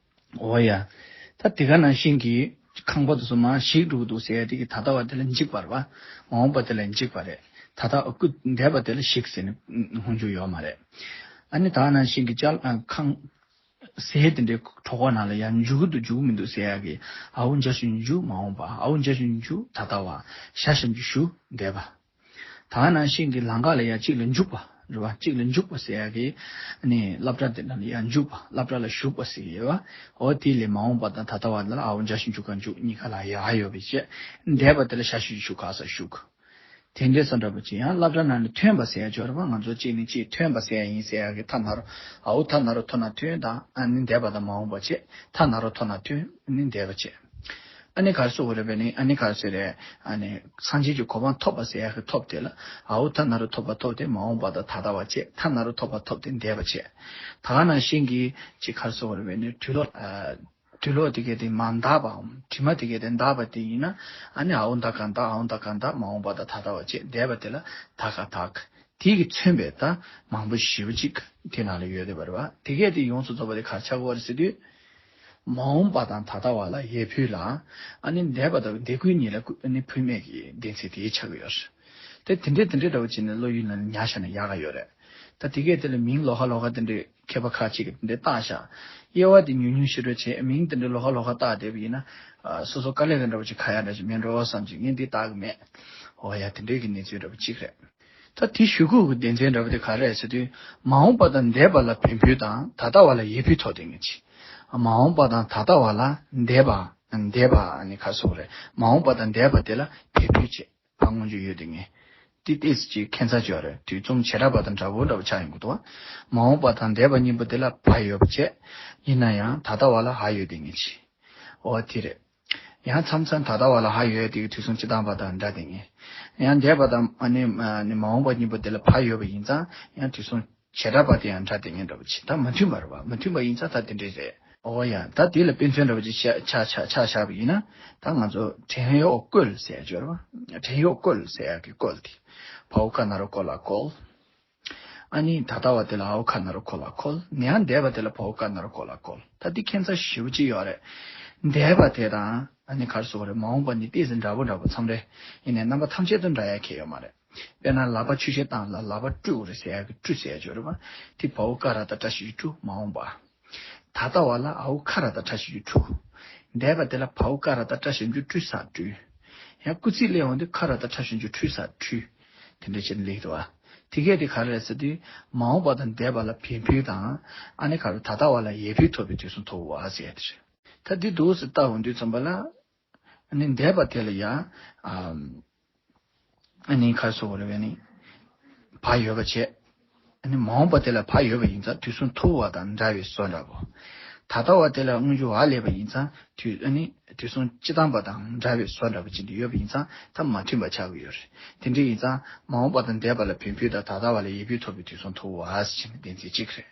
འོ་ཡ། ད་དེ་ག་ནང་བཞིན་གྱི་ཁང་པ་དེ་ཚོ་མར་ཞིག་འགྲོ་གི་འདུག་ཟེར་ཡ་དེ་གི་ད་ལྟ་བ་དེ་ལ་འཇིག་པ་རེད་པ། མ་འོངས་པ་དེ་ལ་འཇིག་པ་རེད། ད་ལྟ་སྐུ་འདས་པ་དེ་ལ་ཞིག་ཟེར་ནས་སྔོན་འཇུག་ཡོད་མ་རེད། ཨ་ནི་ད་ག་ནང་བཞིན་གྱི་ཅལ་ཨ་ཁང་ཟས་དེ་འདྲའི་གྲོད་ཁོག་ནང་ལ་ཡར་འཇུག་གི་འདུག་འཇུག་གི་མི་འདུག་ཟེར་ཡ་གི། ཨའུ་འཇའ་ཞིག་འཇུག་མ་འོངས་པ། ཨའུ་འཇའ་ཞིག་འཇུག་ད་ལྟ་བ། ཞ་ཞིག་འཇུག་འདས་པ། ད་ག་ནང་བཞིན་གྱི་ལམ་ཁ་ལ་ཡ་གཅིག་ལ་འཇུག་པ་རེད་པ། གཅིག་ལ་འཇུག་པ་ཟེར་ཡ་གི་ནི་སློབ་གྲྭ་དེ་ནང་ལ་ཡ་འཇུག་པ། སློབ་གྲྭ་ལ་ཞུགས་པ་ཟེར་གྱི་ཡོད་པ། འོ་དེ་ལས་མ་འོངས་པ་དང་ད་ལྟ་བ་ལ་ཨའུ་འཇའ་ཞིག་འཇུག་ག་འཇུག་གཉིས་ཀ་ལ་ཡ་ཨ་ཡོད་པའི་ཕྱིར། འདས་པ་དེ་ལ་ཞ་ཞིག་ཞུགས་ག་ས་ཞུགས། དེ་འདྲའི་བསམ་འདྲ་པོ་ཅིག་ཡང་སློབ་གྲྭ་ནང་ནས་ཐོན་པ་ཟེར་ཡ་ཅིག་ཡོད་རེད་པ། ང་ཚོ་གཅིག་ནས་གཅིག་ཐོན་པ་ཟེར་ཡ་ཡིན་ཟེར་ཡ་གི་ཐ་ན་རོ། ཨའུ་ཐ་ན་རོ་ཐོ་ན་ཐོན་དང་། ཨ་ནི་འདས་པ་དང་མ་འོངས་པ་བྱས། ཐ་ན་རོ་ཐོ་ན་ཐོན། ཨ་ནི་འདས་པ་བྱས། ཨ་ནི་ག་རེ་ཟེར་དགོས་རེད་པས་ནི། ཨ་ནི་ག་རེ་ཟེར་རེད། ཨ་ནི་སངས་རྒྱས་ཀྱི་གོ་འཕང་ཐོབ་པ་ཟེར་ཡག་གི་ཐོབ་དེ་ལ། ཨའུ་ཐ་ན་རོ་ཐོབ་པ་ཐོབ་དེ་མ་འོངས་པ་དང་ད་ལྟ་བ་བྱས། ཐ་ན་རོ་ཐོབ་པ་ཐོབ་དེ་འདས་པ་བྱས། ད་ག་ནང་བཞིན་གྱི་ཅིག་ག་རེ་ཟེར་དགོས་རེད་པས་ནི། དུག་ལོག་ཨ་དུག་ལོག་དེ་གས་དེ་མ་འདག་པའམ་དྲི་མ་དེ་གས་དེ་འདག་པ་དེ་ཡིན་ན། ཨ་ནི་ཨའུ་འདག་ག་འདག་ཨའུ་འདག་ག་འདག་མ་འོངས་པ་དང་ད་ལྟ་བ་བྱས། འདས་པ་དེ་ལ་འདག་ག་འདག་དེ་གིས་མཚོན་པའི་ད་མང་པོ་ཞེ་པོ་ཅིག་དེ་ནང་ལ་ཡོད་བསྡད་པ་རེད་པ། དེ་གས་དེ་ཡོངས་སུ་རྫོགས་པ་དེ་ག་རེ་ཆགས་ཀྱི་ཡོད་རེད་ཟེར་དུས། མ་འོངས་པ་དང་ད་ལྟ་བ་ལ་ཡས་འཕུལ་ལ། ཨ་ནི་འདས་པ་དང་འདས་སྐུལ་གཉིས་ལ་སྐུལ་ཨ་ནི་འཕུལ་མེད་ཀྱི་སྡེ་ཚན་དེ་ཆགས་ཀྱི་ཡོད་རེད། དེ་དེ་འདྲས་དེ་འདྲས་འདྲ་བོ་བྱས་ནས་བློ་ཡུལ་ནང་ཉར་བཞག་ན་ཡག་ག་ཡོད་རེད། ད་དེ་གས་དེ་ལ་མིང་ལོགས་ཀ་ལོགས་ཀ་དེ་འདྲས་མཁས་པ་ཁ་ཅིག་གིས་དེ་འདྲས་བཏགས་བཞག་དབྱེ་བ་དེ་ཉུང་ཉུང་ཞིག་འགྲོ་བྱས། མིང་དེ་འདྲས་ལོགས་ཀ་ལོགས་ཀ་བཏགས་བསྡད་པ་ཡིན་ན། ཨ་སོ་སོ་དཀའ་ལས་དེ་འདྲ་བོ་ཅིག་ཁག་ཡག་འདྲ་ཅིག་མེད་འགྲོ་བསམ་ཅིག་ངས་འདི་བཏགས་གི་མེད། འོ་ཡ། དེ་འདྲས་ཀྱི་གནས་ཚུལ་འདྲ་བོ་ཅིག་རེད། ད་དེ་ཞུ་དགོས་ཀྱི་དོན་ཚན་འདྲ་བོ་དེ་ག་རེ་རེད་ཟེར་དུས། མ་འོངས་པ་དང་འདས་པ་ལ་བས་འཕུལ་དང་། ད་ལྟ་བ་ལ་ཡས་འཕུལ་ཐོབ་དེ་ངེས་ཅི། མ་འོངས་པ་དང་ད་ལྟ་བ་ལ་འདས་པ། འདས་པ་ནི་ག་རེ་ཟེར་དགོས་རེད། མ་འོངས་པ་དང་འདས་པ་དེ་ལ་བས་འཕུལ་བྱས། བ་སྔོན་འཇུག་ཡོད་དེ་ངེས། དེ་ཏོག་ཙམ་ཅིག་ཁྱད་མཚར་ཅིག་ཡོད་རེད། དུས་གསུམ་བྱེ་བྲག་པ་དང་འདྲ་པོ་འདྲ་པོ་ཆགས་ཡོང་གི་འདུག་བ། མ་འོངས་པ་དང་འདས་པ་གཉིས་པོ་དེ་ལ་བ་ཡོད་པ་བྱས། ཡིན་ན་ཡང་ད་ལྟ་བ་ལ་འ་ཡོད་དེ་ངེས་ཅི། འོ་དེ་རེད། ཡང་མཚམས་མཚམས་ད་ལྟ་བ་ལ་འ་ཡོད་དེ་གི་དུས་གསུམ་སྤྱིར་བཏང་པ་དང་འདྲ་དེ་ངེས། ཡང་འདས་པ་དང་ཨ་ནི་ཨ་ནི་མ་འོངས་པ་གཉིས་པོ་དེ་ལ་བ་ཡོད་པ་ཡིན་ཙང་། ཡང་དུས་གསུམ་བྱེ་བྲག་པ་དེ་ཡང་འདྲ་དེ་ངེས་འདྲ་པོ་ཅིག་ད་མ་མཐུན་པ་རེད་བ། མ་མཐུན་པ་ཡིན་ཙང་ད་དེ་འདྲས་རེད། འོ་ཡ། ད་དེ་ལ་དཔེ་མཚོན་འདྲ་པོ་ཅིག་ཆ་ཆ་ཆ་ཆ་བཞག་པ་ཡིན་ན། ད་ང་ཚོ་བྲན་གཡོག་བཀོལ་ཟེར་ཡ་ཅིག་ཡོད་རེད་བ། བྲན་གཡོག་བཀོལ་ཟེར་ཡ་གི་བཀོལ་དེ། བའོ་ཀ་ན་རོ་ཀོ་ལ་བཀོལ། ཨ་ནི་ད་ལྟ་བ་དེ་ལ་འའོ་ཁ་ན་རོ་ཁོ་ལ་ཁོལ། ཡང་འདས་པ་དེ་ལ་བའོ་ཀ་ན་རོ་ཀོ་ལ་ཁོལ། ད་འདི་ཁྱད་མཚར་ཞེ་པོ་ཅིག་ཡོད་རེད། འདས་པ་དེ་དང་ཨ་ནི་ག་རེ་ཟེར་དགོས་རེད། མ་འོངས་པ་གཉིས་ཏོག་ཙམ་འདྲ་པོ་འདྲ་པོ་ཙམ་རེད། ཡིན་ནའི་རྣམ་པ་ཐམས་ཅད་དུ་འདྲ་ཡ་གང་ཡང་ཡོད་མ་རེད། དཔེར་ན་ལག་པ་ཆུ་ཞིག་བཏང་ལ་ལག་པ་བཀྲུ་དགོས་རེད་ཟེར་ཡ་གི་བཀྲུ་ཟེར་ཡ་ཅིག་ཡོད་རེད་བ། དེ་བའོ་ཀ་ར་ཏ་བཀྲ་ཤིས་བཀྲུ། མ་འོངས་པ། ད་ལྟ་བ་ལ་འའོ་ཁ་ར་ཏ་བཀྲ་ཤིས་བཀྲུ། འདས་པ་དེ་ལ་བའོ་ཀ་ར་ཏ་བཀྲ་ཤིས་བཀྲུ་བཀྲུ་ས་བཀྲུས། ཡང་སྐུལ་ཚིག་སླེབས་ཡོང་དུས་ཁ་ར་ཏ་ཁྲ་ཞབས་ཀྱུ་ཁྲུས་ས་ཁྲུས། དེ་འདྲ་བྱས་ནས་སླེབས་འདུག་བ། དེ་གས་དེ་ག་རེ་རེད་ཟེར་དུས། མ་འོངས་པ་དང་འདས་པ་ལ་བས་འཕུལ་དང་། ཨ་ནི་ག་རེ་ད་ལྟ་བ་ལ་ཡས་འཕུལ་ཐོབ་པའི་དུས་གསུམ་ཐོབ་པ་ཟེར་ཡ་དེ་རེད། ད་འདི་འདུག་སེ་བལྟ་འོང་དུས་ཙམ་པ་ལ། ཨ་ནི་འདས་པ་དེ་ལ་ཡ། ཨ་ནི་ག་རེ་ཟེར་དགོས་རེད་པས་ནི། བ་ཡོད་པ་བྱས། ཨ་ནི་མ་འོངས་པ་དེ་ལ་བ་ཡོད་པ་ཡིན་ཙང་དུས་གསུམ་ཐོབ་པ་དང་འདྲ་བའི་བཟོ་འདྲ་པོ། ད་ལྟ་བ་དེ་ལ་སྔོན་འཇུག་འ་སླེབས་པ་ཡིན་ཙང་དུས་ཨ་ནི་དུས་གསུམ་སྤྱི་བཏང་པ་དང་འདྲ་བའི་བཟོ་འདྲ་པོ་ཅིག་འདི་ཡོད་པ་ཡིན་ཙང་ད་མ་མཐུན་པ་ཆགས་ཀྱི་ཡོད་རེད། དེ་འདྲ་ཡིན་ཙང་མ་འོངས་པ་དང་འདས་པ་ལ་བས་འཕུལ་དང་ད་ལྟ་བ་ལ་ཡས་འཕུལ་ཐོབ་པའི་དུས་གསུམ་ཐོབ་པ་ཟེར་ནས་བདེན་ཚིག་གཅིག་རེད།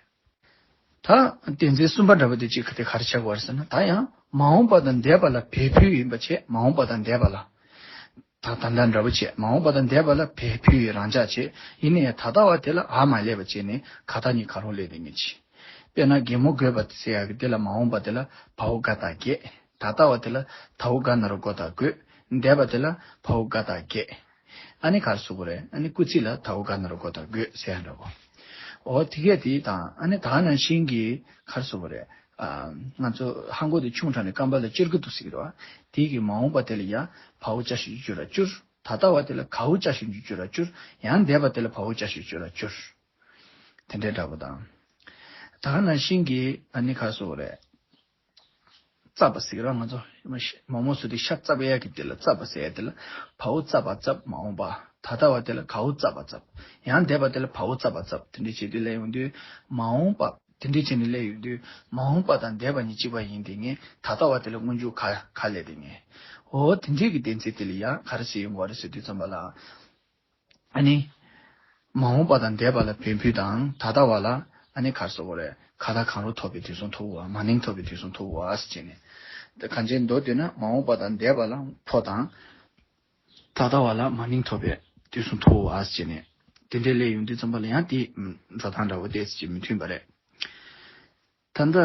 ད་བདེན་ཚིག་གསུམ་པ་འདྲ་པོ་དེ་གཅིག་ག་དེ་ག་རེ་ཆགས་ཀྱི་ཡོད་རེད་ཟེར་ན། ད་ཡང་མ་འོངས་པ་དང་འདས་པ་ལ་བས་འཕུལ་ཡིན་པ་བྱས། མ་འོངས་པ་དང་འདས་པ་ལ། ད་ད་ལྟ་འདྲ་པོ་བྱས། མ་འོངས་པ་དང་འདས་པ་ལ་བས་འཕུལ་ཡི་རང་འཇགས་བྱས། ཡིན་ནའི་ད་ལྟ་བ་དེ་ལ་འ་མ་སླེབས་པ་བྱས་ནས་ག་ད་གཉིས་ག་རུ་སླེབས་དེ་ངེས་ཅི། དཔེར་ན་རྒན་མོ་རྒོད་པ་ཟེར་ཡག་གི་དེ་ལ་མ་འོངས་པ་དེ་ལ་བའོ་ག་ད་རྒས། ད་ལྟ་བ་དེ་ལ་དའོ་ག་ན་རོ་གོ་ད་རྒོད། འདས་པ་དེ་ལ་བའོ་ག་ད་རྒས། ཨ་ནི་ག་རེ་ཟེར་དགོས་རེད། ཨ་ནི་སྐུལ་ཚིག་ལ་དའོ་ག་ན་རོ་གོ་ད་རྒོད་ཟེར་ཡ་འདྲ་པོ། འོ་དེ་གས་དེ་དང་། ཨ་ནི་ད་ག་ནང་བཞིན་གྱི་ག་རེ་ཟེར་དགོས་རེད། ཨ་ང་ཚོ་ཧ་མགོ་དེ་ཆུང་དྲགས་ནས་རྐང་པ་ལ་ཅེར་གི་འདུག་ཟེར་གི་རེད་བ། དེ་གི་མ་འོངས་པ་དེ་ལ་ཡ་བའོ་ཅ་ཞབས་ཀྱུ་ཅུ་ར་ཅུར། ད་ལྟ་བ་དེ་ལ་གའོ་ཅ་ཞབས་ཀྱུ་ཅུ་ར་ཅུར། ཡང་འདས་པ་དེ་ལ་བའོ་ཅ་ཞབས་ཀྱུ་ཅུ་ར་ཅུར། དེ་འདྲའི་འདྲ་པོ་དང་། ད་ག་ནང་བཞིན་གྱི་ཨ་ནི་ག་རེ་ཟེར་དགོས་རེད། རྩབ་པ་ཟེར་གི་རེད་བ། ང་ཚོ་མོག་མོག་བཟོས་དུས་ཤ་རྩབ་ཡག་གི་དེ་ལ་རྩབ་པ་ཟེར་ཡ་དེ་ལ་བའོ་རྩབ་པ་རྩབ། མ་འོངས་པ། ད་ལྟ་བ་དེ་ལ་གའོ་རྩབ་པ་རྩབ། ཡང་འདས་པ་དེ་ལ་བའོ་རྩབ་པ་རྩབ། དེ་འདྲ་བྱེད་དུས་སླེབས་ཡོང་དུས་མ་འོངས་པ། དེ་འདྲའི་བྱས་ནས་སླེབས་ཡོང་དུས་མ་འོངས་པ་དང་འདས་པ་གཉིས་གཅིག་པ་ཡིན་དེ་ངས་ད་ལྟ་བ་དེ་ལ་སྔོན་འཇུག་ག་ག་ལས་དེ་ངས། འོ་དེ་འདྲའི་གི་གཏན་ཚིགས་དེ་ལ་ཡང་ག་རེ་ཟེར་ཡོང་གི་རེད་ཟེར་དུས་ཙམ་པ་ལ། ཨ་ནི། མ་འོངས་པ་དང་འདས་པ་ལ་བོད་ཕུལ་དང་ད་ལྟ་བ་ལ་ཨ་ནི་ག་རེ་ཟེར་དགོས་རེད། གང་ལྟར་གང་རུང་ཐོབ་པའི་དུས་གསུམ་ཐོབ་པོ་བ་མ་ནིང་ཐོབ་པའི་དུས་གསུམ་ཐོབ་པོ་བ་ཟེར་བྱས་ནས། ད་གང་ཅིའི་མདོ་དེ་ན་མ་འོངས་པ་དང་འདས་པ་ལ་ཕོ་དང་། ད་ལྟ་བ་ལ་མ་ནིང་ཐོབ་པའི་དུས་གསུམ་ཐོབ་པོ་བ་ཟེར་བྱས་ནས། དེ་འདྲའི་སླེབས་ཡོང་དུས་ཙམ་པ་ལ་ཡང་དེ་འགྲོ་སྟངས་འདྲ་བོ་ཏོག་ཙམ་ཅིག་མི་མཐུན་པ་རེད། ད་ལྟ།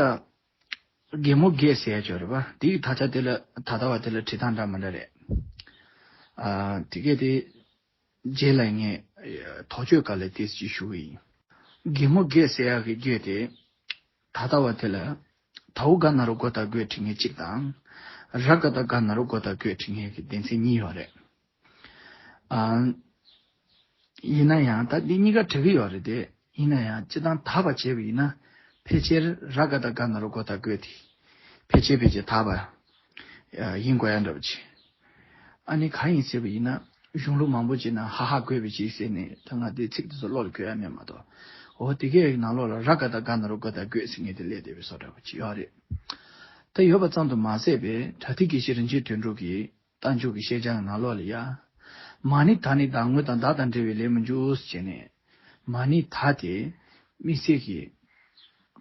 གད་མོ་བགད་ཟེར་ཡ་ཅིག་ཡོད་རེད་པ། དེའི་དག་ཆ་དེ་ལ་ད་ལྟ་བ་དེ་ལ་བྲིས་སྟངས་འདྲ་མི་འདྲ་རེད། ཨ། དེ་གས་དེ། རྗེས་ལ་ངས་དོགས་གཅོད་ག་ལ་ཏོག་ཙམ་ཞུ་གི་ཡིན། གད་མོ་བགད་ཟེར་ཡག་གི་བགད་དེ། ད་ལྟ་བ་དེ་ལ། དའོ་ག་ན་རོ་གོ་ད་གོས་བྲི་མཁན་གཅིག་དང་། ར་ག་ད་ག་ན་རོ་གོ་ད་གོས་བྲི་མཁན་གྱི་སྡེ་ཚན་གཉིས་ཡོད་རེད། ཨ། ཡིན་ན་ཡང་ད་འདི་གཉིས་ཀ་བྲི་གི་ཡོད་རེད་དེ། ཡིན་ན་ཡང་སྤྱིར་བཏང་དག་པ་བྱས་པ་ཡིན་ན། ཕལ་ཆེར་ར་ག་ད་ག་ན་རོ་གོ་ད་གོས་དེ། ཕལ་ཆེར་ཕལ་ཆེར་དག་པ་ཡིན་དགོས་ཡ་འདྲ་པོ་ཅིག་ཨ་ནི་གང་ཡིན་ཟེར་བ་ཡིན་ན། གཞུང་ལུགས་མང་པོ་ཅིག་ན་ཧ་ཧ་གོས་པའི་ཅིག་ཟེར་ནས་ད་ང་དེའི་ཚིག་དེ་ཚོ་བློ་ལ་འཁོར་ཡ་མེད་མ་གཏོགས། འོ་དེ་གའི་ནང་ལོགས་ལ་ར་ག་ད་ག་ན་རོ་གོ་ད་གོས་ཟེར་མཁན་དེ་སླེབས་བསྡད་པའི་བཟོ་འདྲ་པོ་ཅིག་ཡོད་རེད། ད་ཡོད་པ་ཙམ་དུ་མ་ཟད་པའི་པྲ་ཏི་དགེ་བཤེས་རིན་ཆེན་དོན་གྲུབ་ཀྱིས། རྟགས་འཇུག་གི་བཤད་བྱ་ནང་ལོགས་ལ་ཡ། མ་ཎི་ད་ནི་བདག་དངོས་དང་བདག་དང་འབྲེལ་བའི་ལས་མི་འཇུག་ཟེར་ནས། མ་ཎི་ད་དེ། དམིགས་བསལ་གྱི།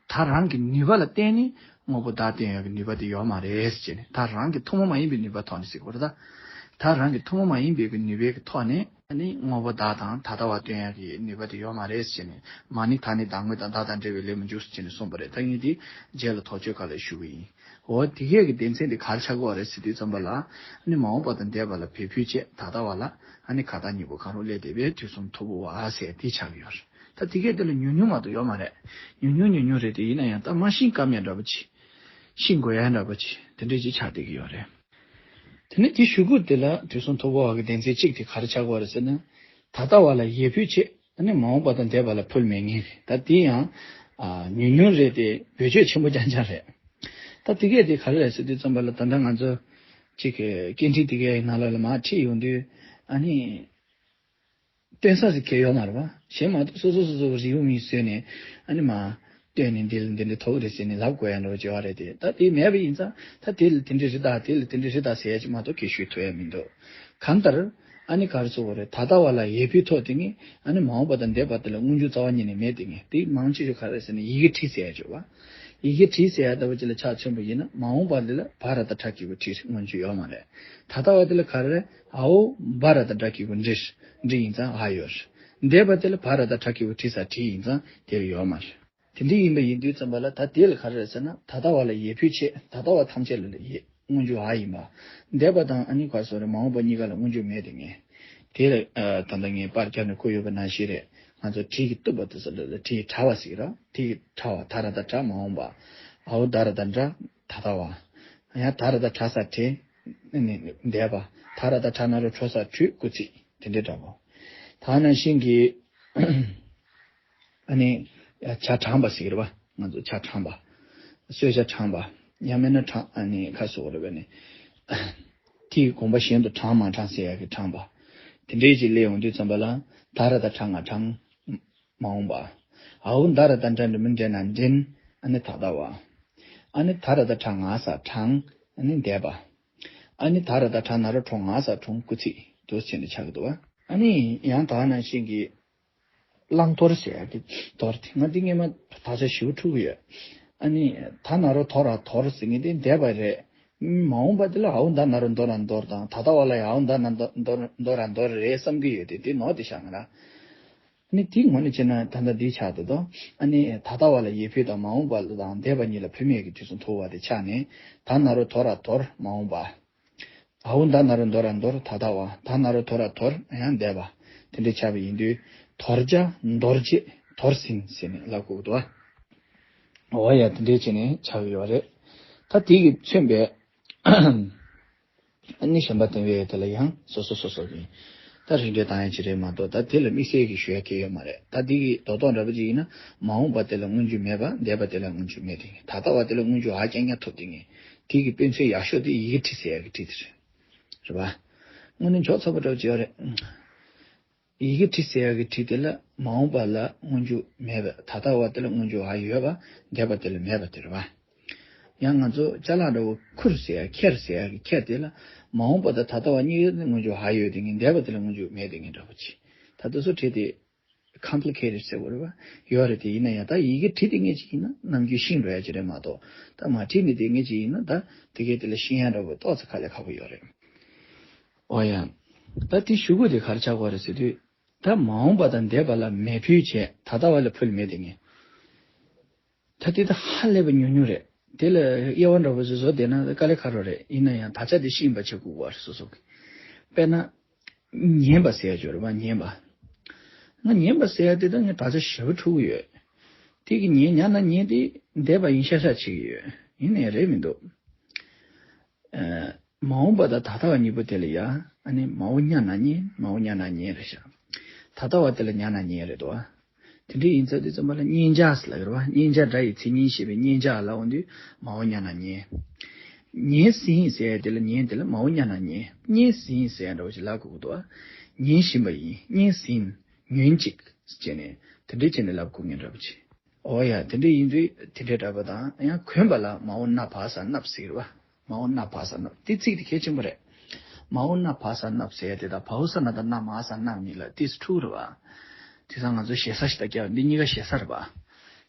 ད་རང་གི་ནུས་པ་ལ་བརྟེན་ནས་དངོས་པོ་བདག་སྟོན་ཡག་གི་ནུས་པ་དེ་ཡོད་མ་རེད་ཟེར་ནས། ད་རང་གི་ཐུན་མོང་མ་ཡིན་པའི་ནུས་པ་ཐོག་ནས་ཟེར་དགོས་རེད་ད། ད་རང་གི་ཐུན་མོང་མ་ཡིན་པའི་གི་ནུས་པའི་གི་ཐོག་ནས་ནི་དངོས་པོ་བདག་དང་ད་ལྟ་བ་སྟོན་ཡག་གི་ནུས་པ་དེ་ཡོད་མ་རེད་ཟེར་ནས། མ་ཎི་ད་ནི་བདག་དངོས་དང་བདག་དང་འབྲེལ་བའི་ལས་མི་འཇུག་ཟེར་ནས་གསུངས་པ་རེད། ད་ངས་དེ་རྗེས་ལ་དོགས་གཅོད་ག་ལ་ཞུ་གི་ཡིན། འོ་དེ་གས་ཀྱི་སྡེ་ཚན་དེ་ག་རེ་ཆགས་ཀྱི་ཡོད་རེད་ཟེར་དུས་ཙམ་པ་ལ། ཨ་ནི་མ་འོངས་པ་དང་འདས་པ་ལ་བོད་ཕུལ་བྱས་ད་ལྟ་བ་ལ་ཨ་ནི་གང་ལྟར་གཉིས་པོ་གང་རུང་སླེབས་བསྡད་པའི་དུས་གསུམ་ཐོབ་པོ་བ་ཟེར་དེ་ཆགས་ཀྱི་ཡོད་རེད། ད་དེ་གས་དེ་ལ་ཉུང་ཉུང་མ་གཏོགས་ཡོད་མ་རེད། ཉུང་ཉུང་ཉུང་ཉུང་རེད་དེ། ཡིན་ན་ཡང་ད་མ་ཤེས་ཀ་མེད་འདྲ་པོ་ཅིག་ཤེས་དགོས་ཡ་འདྲ་པོ་ཅིག་དེ་འདྲས་ཅིག་ཆགས་བསྡད་ཀྱི་ཡོད་རེད། དེ་ནས་དེ་གཞུག་གུ་དེ་ལ་དུས་གསུམ་ཐོབ་པོ་བ་གི་སྡེ་ཚན་གཅིག་དེ་ག་རེ་ཆགས་ཀྱི་ཡོད་རེད་ཟེར་ན། ད་ལྟ་བ་ལ་ཡས་ཕུལ་བྱས། ཨ་ནི་མ་འོངས་པ་དང་འདས་པ་ལ་ཕུལ་མེད་ངེས་རེད། ད་དེ་ཡང་། ཨ། ཉུང་ཉུང་རེད་དེ་བེད་སྤྱོད་ཆེན་པོ་རྐྱང་རྐྱང་རེད། ད་དེ་གས་དེ་ག་རེ་རེད་ཟེར་དུས་ཙམ་པ་ལ་ད་ལྟ་ང་ཚོ་གཅིག་གི་སྐད་འཕྲིན་དེ་གའི་ནང་ལོགས་ལ་མར་ཁྲིད་ཡོང་དུས། ཨ་ནི། སྟོན་ས་ཟིག་གས་ཡོད་མ་རེད་པ། གཞན་མ་གཏོགས་སོ་སོ་སོ་སོ་རེའུ་མིག་བཟོས་ནས་ཨ་ནི་མར་སྟོན་ནས་འདི་ལ་འདི་འདྲ་ཐོབ་རེད་ཟེར་ནས་ལབ་དགོས་ཡ་འདྲ་བོ་ཅིག་ཡོད་རེད་དེ། ད་དེ་མེད་པ་ཡིན་ཙང་ད་དེ་ལ་དེ་འདྲ་རེད་ད། དེ་ལ་དེ་འདྲ་རེད་ད་ཟེར་ཡ་ཅིག་མ་གཏོགས་སྐད་ཤོད་ཐུབ་ཡ་མི་འདུག་གང་ལྟར། ཨ་ནི་ག་རེ་ཟེར་དགོས་རེད། ད་ལྟ་བ་ལ་ཡས་ཕུལ་ཐོག་དེ་ངས་ཨ་ནི་མ་འོངས་པ་དང་འདས་པ་དེ་ལ་སྔོན་འཇུག་རྩ་བ་ཉིད་ནས་མེད་དེ། ངས་དེ་མང་ཆེ་ཤོས་ག་རེ་ཟེར་ན་ཡི་གེ་བྲིས་ཟེར་ཡ་ཅིག་ཡོད་པ། ཡི་གེ་བྲིས་ཟེར་ཡ་ལྟ་བུ་ཅིག་ལ་ཆ་མཚོན་པ་ཡིན་ན་མ་འོངས་པ་འདི་ལ་བ་ར་བཏགས་བྲ་གི་གུ་བྲི་སྔོན་འཇུག་ཡོད་མ་རེད། ད་ལྟ་བ་དེ་ལ་ག་རེ་རེད། འའོ་བ་ར་བཏགས་བྲ་གི་གུ་འབྲི། འབྲི་ཡིན་ཙང་འ་ཡོད་རེད། འདས་པ་དེ་ལ་བ་ར་བཏགས་བྲ་གི་གུ་བྲི་ས་བྲིས་ཡིན་ཙང་དེ་ལ་ཡོད་མ་རེད། དེ་འདྲ་ཡིན་པ་ཡིན་དུས་ཙམ་པ་ལ་ད་དེ་ལ་ག་རེ་རེད་ཟེར་ན། ད་ལྟ་བ་ལ་ཡས་ཕུལ་བྱས། ད་ལྟ་བ་ཐམས་ཅད་ལ་ཡས། སྔོན་འཇུག་འ་ཡིན་པ། འདས་པ་དང་ཨ་ནི་ག་རེ་ཟེར་དགོས་རེད། མ་འོངས་པ་གཉིས་ཀ་ལ་སྔོན་འཇུག་མེད་དེ། ངས་དེ་ལ་ཨ་ད་ལྟ་ངས་པར་བརྒྱབ་ནས་བཀོད་ཡོད་པ་ནང་བཞིན་རེད། ང་ཚོ་བྲིས་ཀྱི་བཏུབ་པ་དེ་ཚོ་ལ་བྲིས་བྲ་བ་ཟེར་གི་རེད། བྲིས་ཀྱི་བྲ་བ། ད་ར་བཏགས་བྲ་མ་འོངས་པ། འའོ་ད་ར་བཏགས་འདྲ་ད་ལྟ་བ། ཡང་ད་ར་བཏགས་བྲ་ས་བྲེ། ཨ་ནི་འདས་པ། ད་ར་བཏགས་བྲ་ན་རོ་བྲོ་ས་བྲུས་སྐུལ་ཚིག་དེ་འདྲའི་འདྲ་པོ། ད་ནང་བཞིན་གྱི། ཨ་ནི། བྱ་གྲངས་པ་ཟེར་གི་རེད་པ། ང་ཚོ་བྱ་གྲངས་པ། གསོལ་ཇ་གྲངས་པ། ཡང་མིན་ན་གྲངས་ཨ་ནི་ག་རེ་ཟེར་དགོས་རེད་པས་ནི། དེའི་དགོངས་པ་གཞན་དུ་དྲངས་མ་དྲངས་ཟེར་ཡག་གི་དྲངས་པ། དེ་འདྲའི་ཅིག་སླེབས་ཡོང་དུས་ཙམ་པ་ལ། ད་ར་བཏགས་དྲ་ང་དྲངས། མ་འོངས་པ། འའོ་ད་ར་བཏགས་འདྲ་འདྲ་མི་འདྲེ་ན་འདྲེན། ཨ་ནི་ད་ལྟ་བ། ཨ་ནི་ད་ར་བཏགས་དྲ་ང་ས་དྲངས། ཨ་ནི་འདས་པ། ཨ་ནི་ད་ར་བཏགས་དྲ་ན་རོ་དྲོ་ང་ས་དྲུང་སྐུལ་ཚིག་འདུག་སེ་བྱས་ནས་ཆགས་ཀྱི་འདུག་པ། ཨ་ནི་ཡང་ད་ནང་བཞིན་གྱི། བླང་དོར་ཟེར་ཡ་གི་དོར་དེ། ང་འདི་སྔོན་མ་དག་ཆ་ཞེ་པོ་འཁྲུག་གི་ཡོད། ཨ་ནི་ད་ན་རོ་དོ་ར་དོར་ཟེར་མཁན་དེ་འདས་པ་རེད། མ་འོངས་པ་དེ་ལ་འའོ་ད་ན་རོ་འདོ་ར་འདོར་དང་། ད་ལྟ་བ་ལ་འའོ་ད་ན་འདོ་འདོ་འདོ་ར་འདོར་རེད་བསམ་གྱི་ཡོད་དེ། དེ་ནོར་དེ་ཤག་ང་རང་། ཨ་ནི་དེ་ངོས་ནས་བྱས་ན་ད་ལྟ་འདི་ཆགས་འདུག་དོ། ཨ་ནི་ད་ལྟ་བ་ལ་ཡས་ཕུལ་དང་མ་འོངས་པ་དང་འདས་པ་གཉིས་ལ་ཕུལ་མེད་ཀྱི་དུས་སུ་ཐུག་པ་དེ་ཆགས་ནས། ད་ན་རོ་དོ་ར་དོར་མ་འོངས་པ། འའོ་ད་ན་རོ་འདོ་ར་འདོར་ད་ལྟ་བ། ད་ན་རོ་དོ་ར་དོར་ཡང་འདས་པ། དེ་འདྲ་ཆགས་པ་ཡིན་དུས། དོར་བྱ་འདོར་བྱེད་དོར་ཟིན་ཟེར་ནས་ལབ་དགོས་འདུག་པ། འོ་ཡ། དེ་འདྲ་བྱས་ནས་ཆགས་ཡོད་རེད། ད་དེ་གིས་མཚོན་པའི་ཨ་ནི་གཞན་པ་བསྟན་པའི་དེ་ལ་ཡང་སོ་སོ་སོ་སོ་གི་ད་རིགས་འགྲེ་བཏང་ཡ་ཅིག་རེད་མ་གཏོགས། ད་དེ་ལ་དམིགས་བསལ་གྱི་ཞུ་ཡ་གང་ཡང་ཡོད་མ་རེད། ད་དེ་གི་རྡོག་རྡོག་འདྲ་པོ་ཅིག་ཡིན་ན། མ་འོངས་པ་དེ་ལ་སྔོན་འཇུག་མེད་པ། འདས་པ་དེ་ལ་སྔོན་འཇུག་མེད་དེ། ད་ལྟ་བ་དེ་ལ་སྔོན་འཇུག་འ་རྐྱང་རྐྱང་ཐོབ་དེ། ངས་དེ་གི་དཔེ་མཚོན་ཡག་ཤོས་དེ་ཡི་གེ་བྲིས་ཟེར་ཡ་གི་བྲིས་དེ་རེད། རེད་པ། དངོས་གནས་འཇོག་ཚ་པོ་འདྲ་པོ་ཅིག་ཡོད་རེད། ཡི་གེ་བྲི་ཟེར་ཡག་གི་བྲི་དེ་ལ་མ་འོངས་པ་ལ་སྔོན་འཇུག་མེད་པ། ད་ལྟ་བ་དེ་ལ་སྔོན་འཇུག་ཧ་ཡོད་པ། འདས་པ་དེ་ལ་མེད་པ་དེ་རེད་བ། ཡང་ང་ཚོ་ཅ་ལག་འདྲ་བོ་ཁུར་ཟེར་ཡག་ཁྱེར་ཟེར་ཡག་གི་ཁྱེར་དེ་ལ་མ་འོངས་པ་དང་ད་ལྟ་བ་གཉིས་ཀ་སྔོན་འཇུག་ཧ་ཡོད་དེ་ངེས། འདས་པ་དེ་ལ་སྔོན་འཇུག་མེད་དེ་ངེས་འདྲ་བོ་ཅིག་ད་དེ་ཚོ་བྲི་དེ་complicated ཟེར་བ་རེད་བ། ཡོད་རེད། དེ་ཡིན་ན་ཡང་ད་ཡི་གེ་བྲིས་དེ་ངེས་ཅིག་ཡིན་ན་ནམ་རྒྱུན་ཤེས་འགྲོ་ཡག་ཅིག་རེད་མ་གཏོགས། ད་མ་བྲིས་ནས་དེ་ངེས་ཅིག་ཡིན་ན་ད་དེ་གས་དེ་ལ་ཤེས་ཡག་འདྲ་བོ་ཏོག་ཙམ་དཀའ་ལས་ཁག་པོ་ཡོད་རེད། ཨོ་ཡ། ད་དེ་གཞུག་གུ་དེ་ག་རེ་ཆགས་ཀྱི་ཡོད་རེད་ཟེར་དུས། ད་མ་འོངས་པ་དང་འདས་པ་ལ་མེ་ཕུལ་བྱས། ད་ལྟ་བ་ལ་ཕུལ་མེད་དེ་ངེས། ད་དེ་ད་ཧ་ལས་པ་ཉུང་ཉུང་རེད། དེ་ལ་དབྱེ་བ་འདྲ་བོ་བཟོ་བཟོ་བསྡད་ན་དཀའ་ལས་ཁག་པོ་རེད། ཡིན་ན་ཡང་དག་ཆ་དེ་ཤེས་པ་བྱེད་དགོས་པ་རེད་སོ་སོ་གི། དཔེར་ན། ཉན་པ་ཟེར་ཡག་ཅིག་ཡོད་རེད་བ། ཉན་པ། ང་ཉན་པ་ཟེར་ཡག་དེ་ད་ངས་དག་ཆ་ཞེ་པོ་འཁྲུལ་གྱི་ཡོད། དེ་གི་ཉན་ཉན་ན་ཉན་དེ་འདས་པ་ཡིན་ཤག་ཤག་བྱེད་ཀྱི་ཡོད། ཡིན་ནའི་རེད་མི་འདུག་ཨ། མ་འོངས་པ་དང་ད་ལྟ་བ་གཉིས་པོ་དེ་ལ་ཡ། ཨ་ནི་མ་འོངས་ཉན་ན་ཉན། མ་འོངས་ཉན་ན་ཉན་རེད་ཤག་ད་ལྟ་བ་དེ་ལ་ཉན་ན་ཉན་རེད་དོ། དེ་འདྲ་ཡིན་ཙང་དེ་ཙམ་པ་ལ་མཉན་བྱ་ཟེར་ལབ་ཀྱི་རེད་བ། མཉན་བྱ་སྒྲ་ཡི་མཚན་ཉིད་ཞེས་པའི་མཉན་བྱ་ལབ་འོང་དུས་མ་འོངས་ཉན་ན་ཉན། ཉན་ཟིན་ཟེར་ཡག་དེ་ལ་ཉན་དེ་ལ་མ་འོངས་ཉན་ན་ཉན། མཉན་ཟིན་ཟེར་ཡག་འདྲ་བོ་ཞིག་ལབ་དགོས་ཀྱི་འདུག་ཨ། ཉན་བཞིན་པ་ཡིན། མཉན་ཟིན། ཉོན་ཅིག་བྱས་ནས་དེ་འདྲ་བྱས་ནས་ལབ་དགོས་ངེས་འདྲ་བོ་ཅིག་ཨོ་ཡ། དེ་འདྲ་ཡིན་དུས་དེ་འདྲའི་འདྲ་པོ་དང་ཡང་གོན་པ་ལ་མ་འོངས་ན་བ་ས་བསྣབས་ཟེར་བ། མ་འོངས་ན་བ་ས་བསྣབས། དེ་ཚིག་དེ་གལ་ཆེན་པོ་རེད། མ་འོངས་ན་བ་ས་བསྣབས་ཟེར་ཡག་དེ་དང་བའོ་ས་ན་བཏགས་བསྣ་མ་ས་བསྣབས་གཉིས་ལ་ཏོག་ཙམ་འཁྲུག་རེད་བ། དེང་སང་ང་ཚོ་ཞེ་ས་ཞིག་ད་རྒྱག་འདི་གཉིས་ཀ་ཞེ་ས་རེད་བ།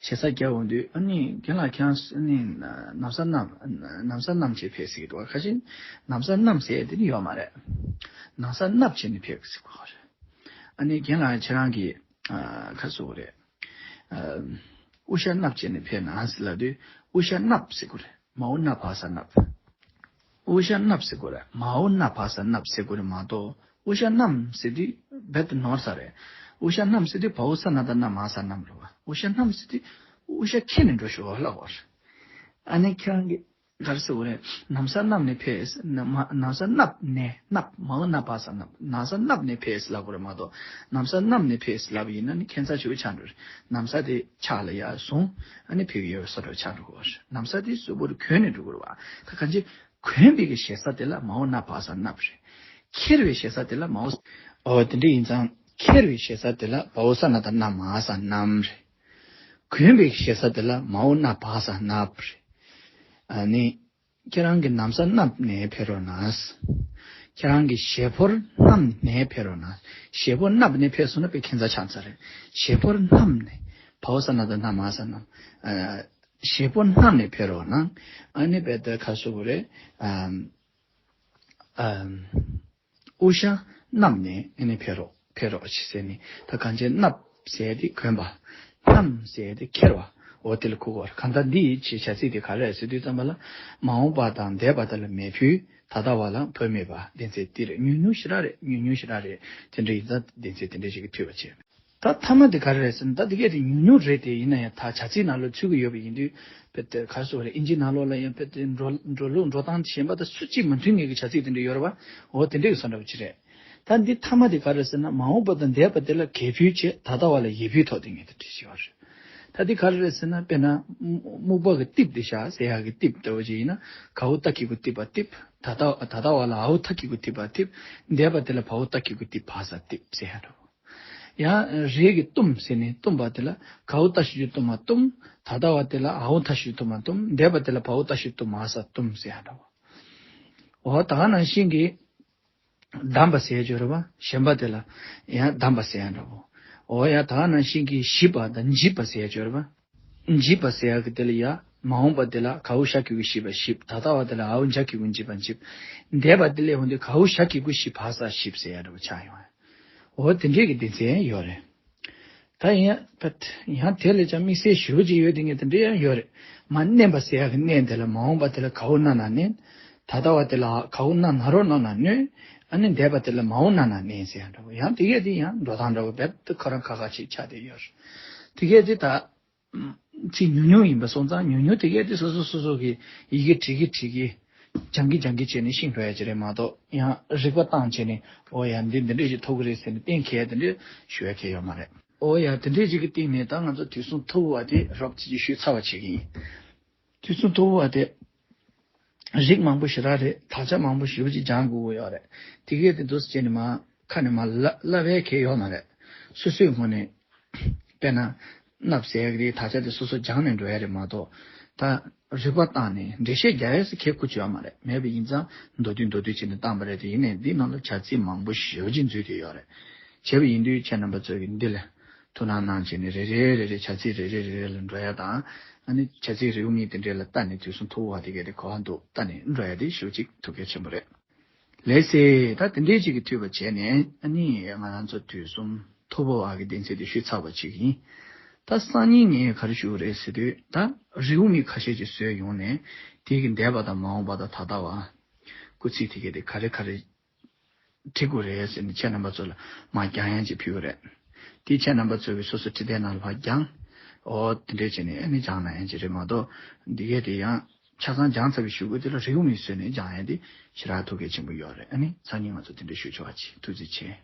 ཞེ་ས་རྒྱག་འོང་དུས་ཨ་ནི་རྒན་ལགས་ཁྱེད་རང་ཨ་ནི་ན་བཟའ་བསྣམས། ན་བཟའ་བསྣམས་བྱས་ཕེབས་ཟེར་གྱི་འདུག་ཁ་ཤས་ན་བཟའ་བསྣམས་ཟེར་ཡག་དེ་ནི་ཡོད་མ་རེད། ན་བཟའ་བསྣབས་བྱས་ནས་ཕེབས་ཟེར་གྱི་ཡོད་རེད། ཨ་ནི་རྒན་ལགས་ཁྱེད་རང་གིས་ཨ་ཁ་སོ་རེད། ཨ། དབུ་ཞྭ་བསྣབས་བྱས་ནས་ཕེབས་ན་ཟེར་ལབ་དུས་དབུ་ཞྭ་བསྣབས་ཟེར་དགོས་རེད། མ་འོངས་ན་བ་ས་བསྣབས། དབུ་ཞྭ་བསྣབས་ཟེར་དགོས་རེད། མ་འོངས་ན་བ་ས་བསྣབས་ཟེར་དགོས་རེད་མ་གཏོགས་དབུ་ཞྭ་བསྣམས་ཟེར་དུས་རྦད་དེ་ནོར་ས་རེད། དབུ་ཞྭ་བསྣམས་ཟེར་དུས་བའོ་ས་ན་བཏགས་བསྣ་མ་ས་བསྣམས་རེད་བ། དབུ་ཞྭ་བསྣམས་ཟེར་དུས་དབུ་ཞྭ་འཁྱེར་ནས་འགྲོ་ཤོག་ལབ་དགོས་རེད། ཨ་ནི་ཁྱེད་རང་གིས་ག་རེ་ཟེར་དགོས་རེད། ན་བཟའ་བསྣམས་ནས་ཕེབས། ན་མ་ན་བཟའ་བསྣབས་ནས། བསྣབས། མ་འོངས་ན་བ་ས་བསྣབས། ན་བཟའ་བསྣབས་ནས་ཕེབས་ལབ་དགོས་རེད་མ་གཏོགས་ན་བཟའ་བསྣམས་ནས་ཕེབས་ལབ་པ་ཡིན་ན་ནི་ཁྱད་མཚར་ཆེ་པོ་ཆགས་འགྲོ་རེད། ན་བཟའ་དེ་ཕྱག་ལ་ཡར་བཟུང་། ཨ་ནི་ཕེབས་ཀྱི་ཡོད་པའི་བཟོ་འདྲ་ཆགས་འགྲོ་གི་རེད། ན་བཟའ་དེ་གཟུགས་པོར་གྱོན་ནས་འགྲོ་དགོས་རེད་བ། ད་གང་ཅི་གྱོན་པའི་གི་ཞེ་ས་དེ་ལ་མ་འོངས་ན་བ་ས་བསྣབས་རེད། འཁྱེར་བའི་ཞེ་ས་དེ་ལ་མ་འོངས། ཨོ་དེ་འདྲ་ཡིན་ཙང་འཁྱེར་བའི་ཞེ་ས་དེ་ལ་བའོ་ས་ན་བཏགས་བསྣ་མ་ས་བསྣམས་རེད། གྱོན་པའི་ཞེ་ས་དེ་ལ་མ་འོངས་ན་བ་ས་བསྣབས་རེད། ཨ་ནི། ཁྱེད་རང་གིས་ན་བཟའ་བསྣབས་ནས་ཕེབས་རོགས་གནང་། ཁྱེད་རང་གིས་བཞེས་ཕོར་བསྣམས་ནས་ཕེབས་རོགས་གནང་། བཞེས་ཕོར་བསྣབས་ནས་ཕེབས་སོང་ན་དཔེ་ཁྱད་མཚར་ཆགས་ཚར་རེད། བཞེས་ཕོར་བསྣམས་ནས། བའོ་ས་ན་བཏགས་བསྣ་མ་ས་བསྣམས། ཨ། བཞེས་ཕོར་བསྣམས་ནས་ཕེབས་རོགས་གནང་། ཨ་ནི་རྦད་དེ་ཁ་སོ་བོ་རེད། ཨ། ཨ། དབུ་ཞྭ་བསྣམས་ནས་ཨ་ནི་ཕེབས་རོགས། ཕེབས་རོགས་ཞེས་ཟེར་ནས་ད་གང་ཅི་བསྣབས་ཟེར་དེ་གྱོན་པ། བསྣམས་ཟེར་དེ་འཁྱེར་བ། འོ་དེ་ལ་གོ་དགོས་རེད། གང་ལྟར་འདི་ཡི་ཆེད་བྱ་ཚིག་དེ་ག་རེ་རེད་ཟེར་དུས་ཙམ་པ་ལ་མ་འོངས་པ་དང་འདས་པ་དེ་ལ་མེ་ཕུལ། ད་ལྟ་བ་ལ་ཕུལ་མེད་པ་སྡེ་ཚན་འདི་རེད། ཉུང་ཉུང་ཞེ་དྲག་རེད། ཉུང་ཉུང་ཞེ་དྲག་རེད། དེ་འདྲ་ཡིན་ཙང་སྡེ་ཚན་དེ་འདྲ་ཞིག་གིས་འཐུས་པ་བྱས། ད་མཐའ་མ་དེ་ག་རེ་རེད་ཟེར་ན་ད་དེ་གས་དེ་ཉུང་ཉུང་རེད་དེ་ཡིན་ན་ཡང་ད་བྱ་ཚིག་ནང་ལ་ཚུད་ཀྱི་ཡོད་པ་ཡིན་དུས་དཔེ་དེ་ག་རེ་ཟེར་དགོས་རེད། ཨིན་ཇི་ནང་ལོགས་ལ་ཡང་དཔེ་དེ་འགྲོ་འགྲོ་ལུགས་འགྲོ་སྟངས་གཞན་པ་དང་སུ་གཅིག་མ་མཐུན་ངེས་ཀྱི་བྱ་ཚིག་དེ་འདྲ་ཡོད་རེད་བ། འོ་དེ་འདྲ་གི་བཟོ་འདྲ་པོ་ཅིག་རེད། ད་འདི་མཐའ་མ་དེ་ག་རེ་རེད་ཟེར་ན་མ་འོངས་པ་དང་འདས་པ་དེ་ལ་གྱེས་ཕུལ་བྱས་ད་ལྟ་བ་ལ་ཡེ་ཕུལ་ཐོགས་དེ་ངེས་དེ་འདྲ་ཞིག་ཡོད་རེད། ད་འདི་ག་རེ་རེད་ཟེར་ན་དཔེར་ན་སྨུག་པ་གི་རྟིབ་དེ་བཞག་ཟེར་ཡག་གི་རྟིབ་ལྟ་བུ་ཅིག་ཡིན་ན་གའོ་ཏ་གི་གུ་རྟིབ་པ་རྟིབ། ད་ལྟ་ད་ལྟ་བ་ལ་འའོ་ཏ་གི་གུ་རྟིབ་པ་རྟིབ། འདས་པ་དེ་ལ་བའོ་ཏ་གི་གུ་རྟིབ་བ་ས་རྟིབ་ཟེར་ཡག་འདྲ་པོ། ཡང་རེད་ཀྱི་བཏུམས་ཟེར་ནས་བཏུམས་པ་དེ་ལ་གའོ་ཏ་ཞབས་ཀྱུ་བཏུམས་མ་བཏུམས། ད་ལྟ་བ་དེ་ལ་འའོ་ཏ་ཞབས་ཀྱུ་བཏུམས་མ་བཏུམས། འདས་པ་དེ་ལ་བའོ་ཏ་ཞབས་ཀྱུ་བཏུམས་མ་ས་བཏུམས་ཟེར་ཡག་འདྲ་པོ། འོ་ད་ག་ནང་བཞིན་གྱི་བསྡམས་པ་ཟེར་ཡག་ཅིག་ཡོད་རེད་བ། གཞན་པ་དེ་ལ་ཡང་བསྡམས་པ་ཟེར་ཡག་འདྲ་པོ། འོ་ཡ་ད་ག་ནང་བཞིན་གྱི་བཞིབས་པ་དང་འཇིབས་པ་ཟེར་ཡག་ཅིག་ཡོད་རེད་བ། འཇིབས་པ་ཟེར་ཡག་གི་དེ་ལ་ཡ་མ་འོངས་པ་དེ་ལ་གའོ་ཞ་གི་གུ་ཞིབ་པ་ཞིབ། ད་ལྟ་བ་དེ་ལ་འའོ་འཇ་གི་གུ་འཇིབ་པ་འཇིབ། འདས་པ་དེ་ལ་འོང་དུས་གའོ་ཞ་གི་གུ་ཞིབ་བ་ས་ཞིབ་ཟེར་ཡག་འདྲ་པོ་ཆགས་ཡོང་ཡ། འོ་དེ་འདྲས་ཀྱི་སྡེ་ཚན་ཡོད་རེད། ད་ཡིན་ཡང་དེ་ལས་ཀྱང་དམིགས་བསལ་ཞེ་པོ་ཅིག་ཡོད་དེ་ངས་དེ་འདྲས་ཡང་ཡོད་རེད། མ་བསྣན་པ་ཟེར་ཡག་གི་བསྣན་དེ་ལ་མ་འོངས་པ་དེ་ལ་གའོ་ན་ན་བསྣན། ད་ལྟ་བ་དེ་ལ་གའོ་ན་ན་རོ་ན་ན་བསྣན། ཨ་ནི་འདས་པ་དེ་ལ་མའོ་ན་ན་བསྣན་ཟེར་ཡག་འདྲ་པོ། ཡང་དེ་གས་དེ་ཡང་འགྲོ་སྟངས་འདྲ་པོ་རྦད་དེ་ཁོ་རང་ཁ་ཁ་ཅིག་ཆགས་བསྡད་ཡོད་རེད། དེ་གས་དེ་ད། ཚིག་ཉུང་ཉུང་ཡིན་པ་སོང་ཙང་ཉུང་ཉུང་དེ་གས་དེ་སོ་སོ་སོ་སོ་གི་ཡི་གེ་བྲིས་ཀྱི་བྲིས་ཀྱི། སྦྱང་གི་སྦྱང་གི་བྱས་ནས་ཤེས་འགྲོ་ཡག་ཅིག་རེད་མ་གཏོགས་ཡང་རིག་པ་བཏང་བྱས་ནས་འོ་ཡ་འདི་འདི་འདྲས་ཞིག་ཐོབ་ཀྱི་རེད་ཟེར་ནས་གཏན་འཁེལ་ཡག་དེ་འདྲས་ཞུ་ཡག་གང་ཡང་ཡོད་མ་རེད། འོ་ཡ་དེ་འདྲས་ཞིག་གི་སྟེང་ནས་ད་ང་ཚོ་དུས་གསུང་ཐུབ་པ་དེ་རོབ་ཙམ་ཅིག་ཞུས་ཚར་བ་བྱེད་ཀྱི་ཡིན། དུས་གསུང་ཐུབ་པ་དེ་རིགས་མང་པོ་ཞེ་དྲག་རེད། དག་ཆ་མང་པོ་ཞེ་པོ་ཅིག་སྦྱང་དགོས་ཀྱི་ཡོད་རེད། དེ་གས་དེ་འདུག་སེ་བྱས་ནས་མ། ཁ་ནས་མར་ལབ་ལབ་པའི་གལ་ཡོད་མ་རེད། སོ་སོའི་ངོས་ནས་དཔེར་ན་གནབ་ཟེར་ཡག་དེ་དག་ཆ་དེ་སོ་སོ་སྦྱངས་ནས་འགྲོ་ཡ་རེད་མ་གཏོགས། ད་རིག་པ་བཏང་ནས་འགྲེལ་བཤད་རྒྱག་ཡས་སུ་ཁེ་ཁུ་བྱོས་མ་རེད། མེད་པ་ཡིན་ཙང་མདོར་བསྡུས་མདོར་བསྡུས་བྱས་ནས་བཏང་པ་རེད། དེ་ཡིན་ནའི་འདི་ནང་ལ་བྱ་ཚིག་མང་པོ་ཞེ་པོ་ཅིག་འཛུལ་བསྡད་ཡོད་རེད། བྱས་པ་ཡིན་དུས་ཁྱེད་རྣམ་པ་ཚོ་གིས་འདི་ལ་ཐུགས་སྣང་གནང་བྱས་ནས་རེ་རེ་རེ་རེ་བྱ་ཚིག་རེ་རེ་རེ་རེ་ལ་འགྲོ་ཡ་དང་། ཨ་ནི་བྱ་ཚིག་རེའུ་མིག་དེ་འདྲས་ལ་ལྟ་ནས་དུས་གསུམ་ཐུབ་པ་དེ་གས་དེ་ག་བ་འདུག་ལྟ་ནས་འགྲོ་ཡ་དེ་ཞེ་པོ་ཅིག་ཐུགས་གལ་ཆེན་པོ་རེད། ལགས་སེ། ད་དེ་འདྲས་ཅིག་གིས་འཐུས་པ་བྱས་ནས་ཨ་ནི་ང་རང་ཚོ་དུས་གསུམ་ཐུབ་པ་བ་གི་བདེན་ཚིག་དེ་ཞུས་ཚར་བ་ཅིག་ཡིན། ད་སང་ཉིན་ངས་ག་རེ་ཞུ་གི་རེད་ཟེར་དུས། ད་རེའུ་མིག་ཁ་ཤས་ཅིག་བཟོས་ཡོང་ནས་དེ་གི་འདས་པ་དང་མ་འོངས་པ་དང་ད་ལྟ་བ། སྐུལ་ཚིག་དེ་གས་དེ་ག་རེ་ག་རེ་འབྲི་དགོས་རེད་ཟེར་ནས་ཁྱེད་རྣམ་པ་ཚོ་ལ་མར་རྒྱང་ཡན་ཅིག་ཕུལ་གི་རེད། དེ་ཁྱེད་རྣམ་པ་ཚོ་གིས་སོ་སོ་འབྲི་དེབ་ནང་ལ་ཕར་རྒྱང་། འོ་དེ་འདྲས་བྱས་ནས་ཨ་ནི་སྦྱང་ན་ཡན་ཅིག་རེད་མ་གཏོགས། འདི་གས་དེ་ཡང་ཆ་ཚང་སྦྱངས་ཚར་བའི་གཞུག་གུ་དེ་ལ་རེའུ་མིག་བཟོས་ནས་སྦྱང་ཡན་དེ་ཞེ་དྲག་ཐུགས་གལ་ཆེན་པོ་ཡོད་རེད། ཨ་ནི་སང་ཉིན་ང་ཚོ་དེ་འདྲས་ཞུ་ཆོག་པ་བྱེད། ཐུགས་རྗེ་ཆེ།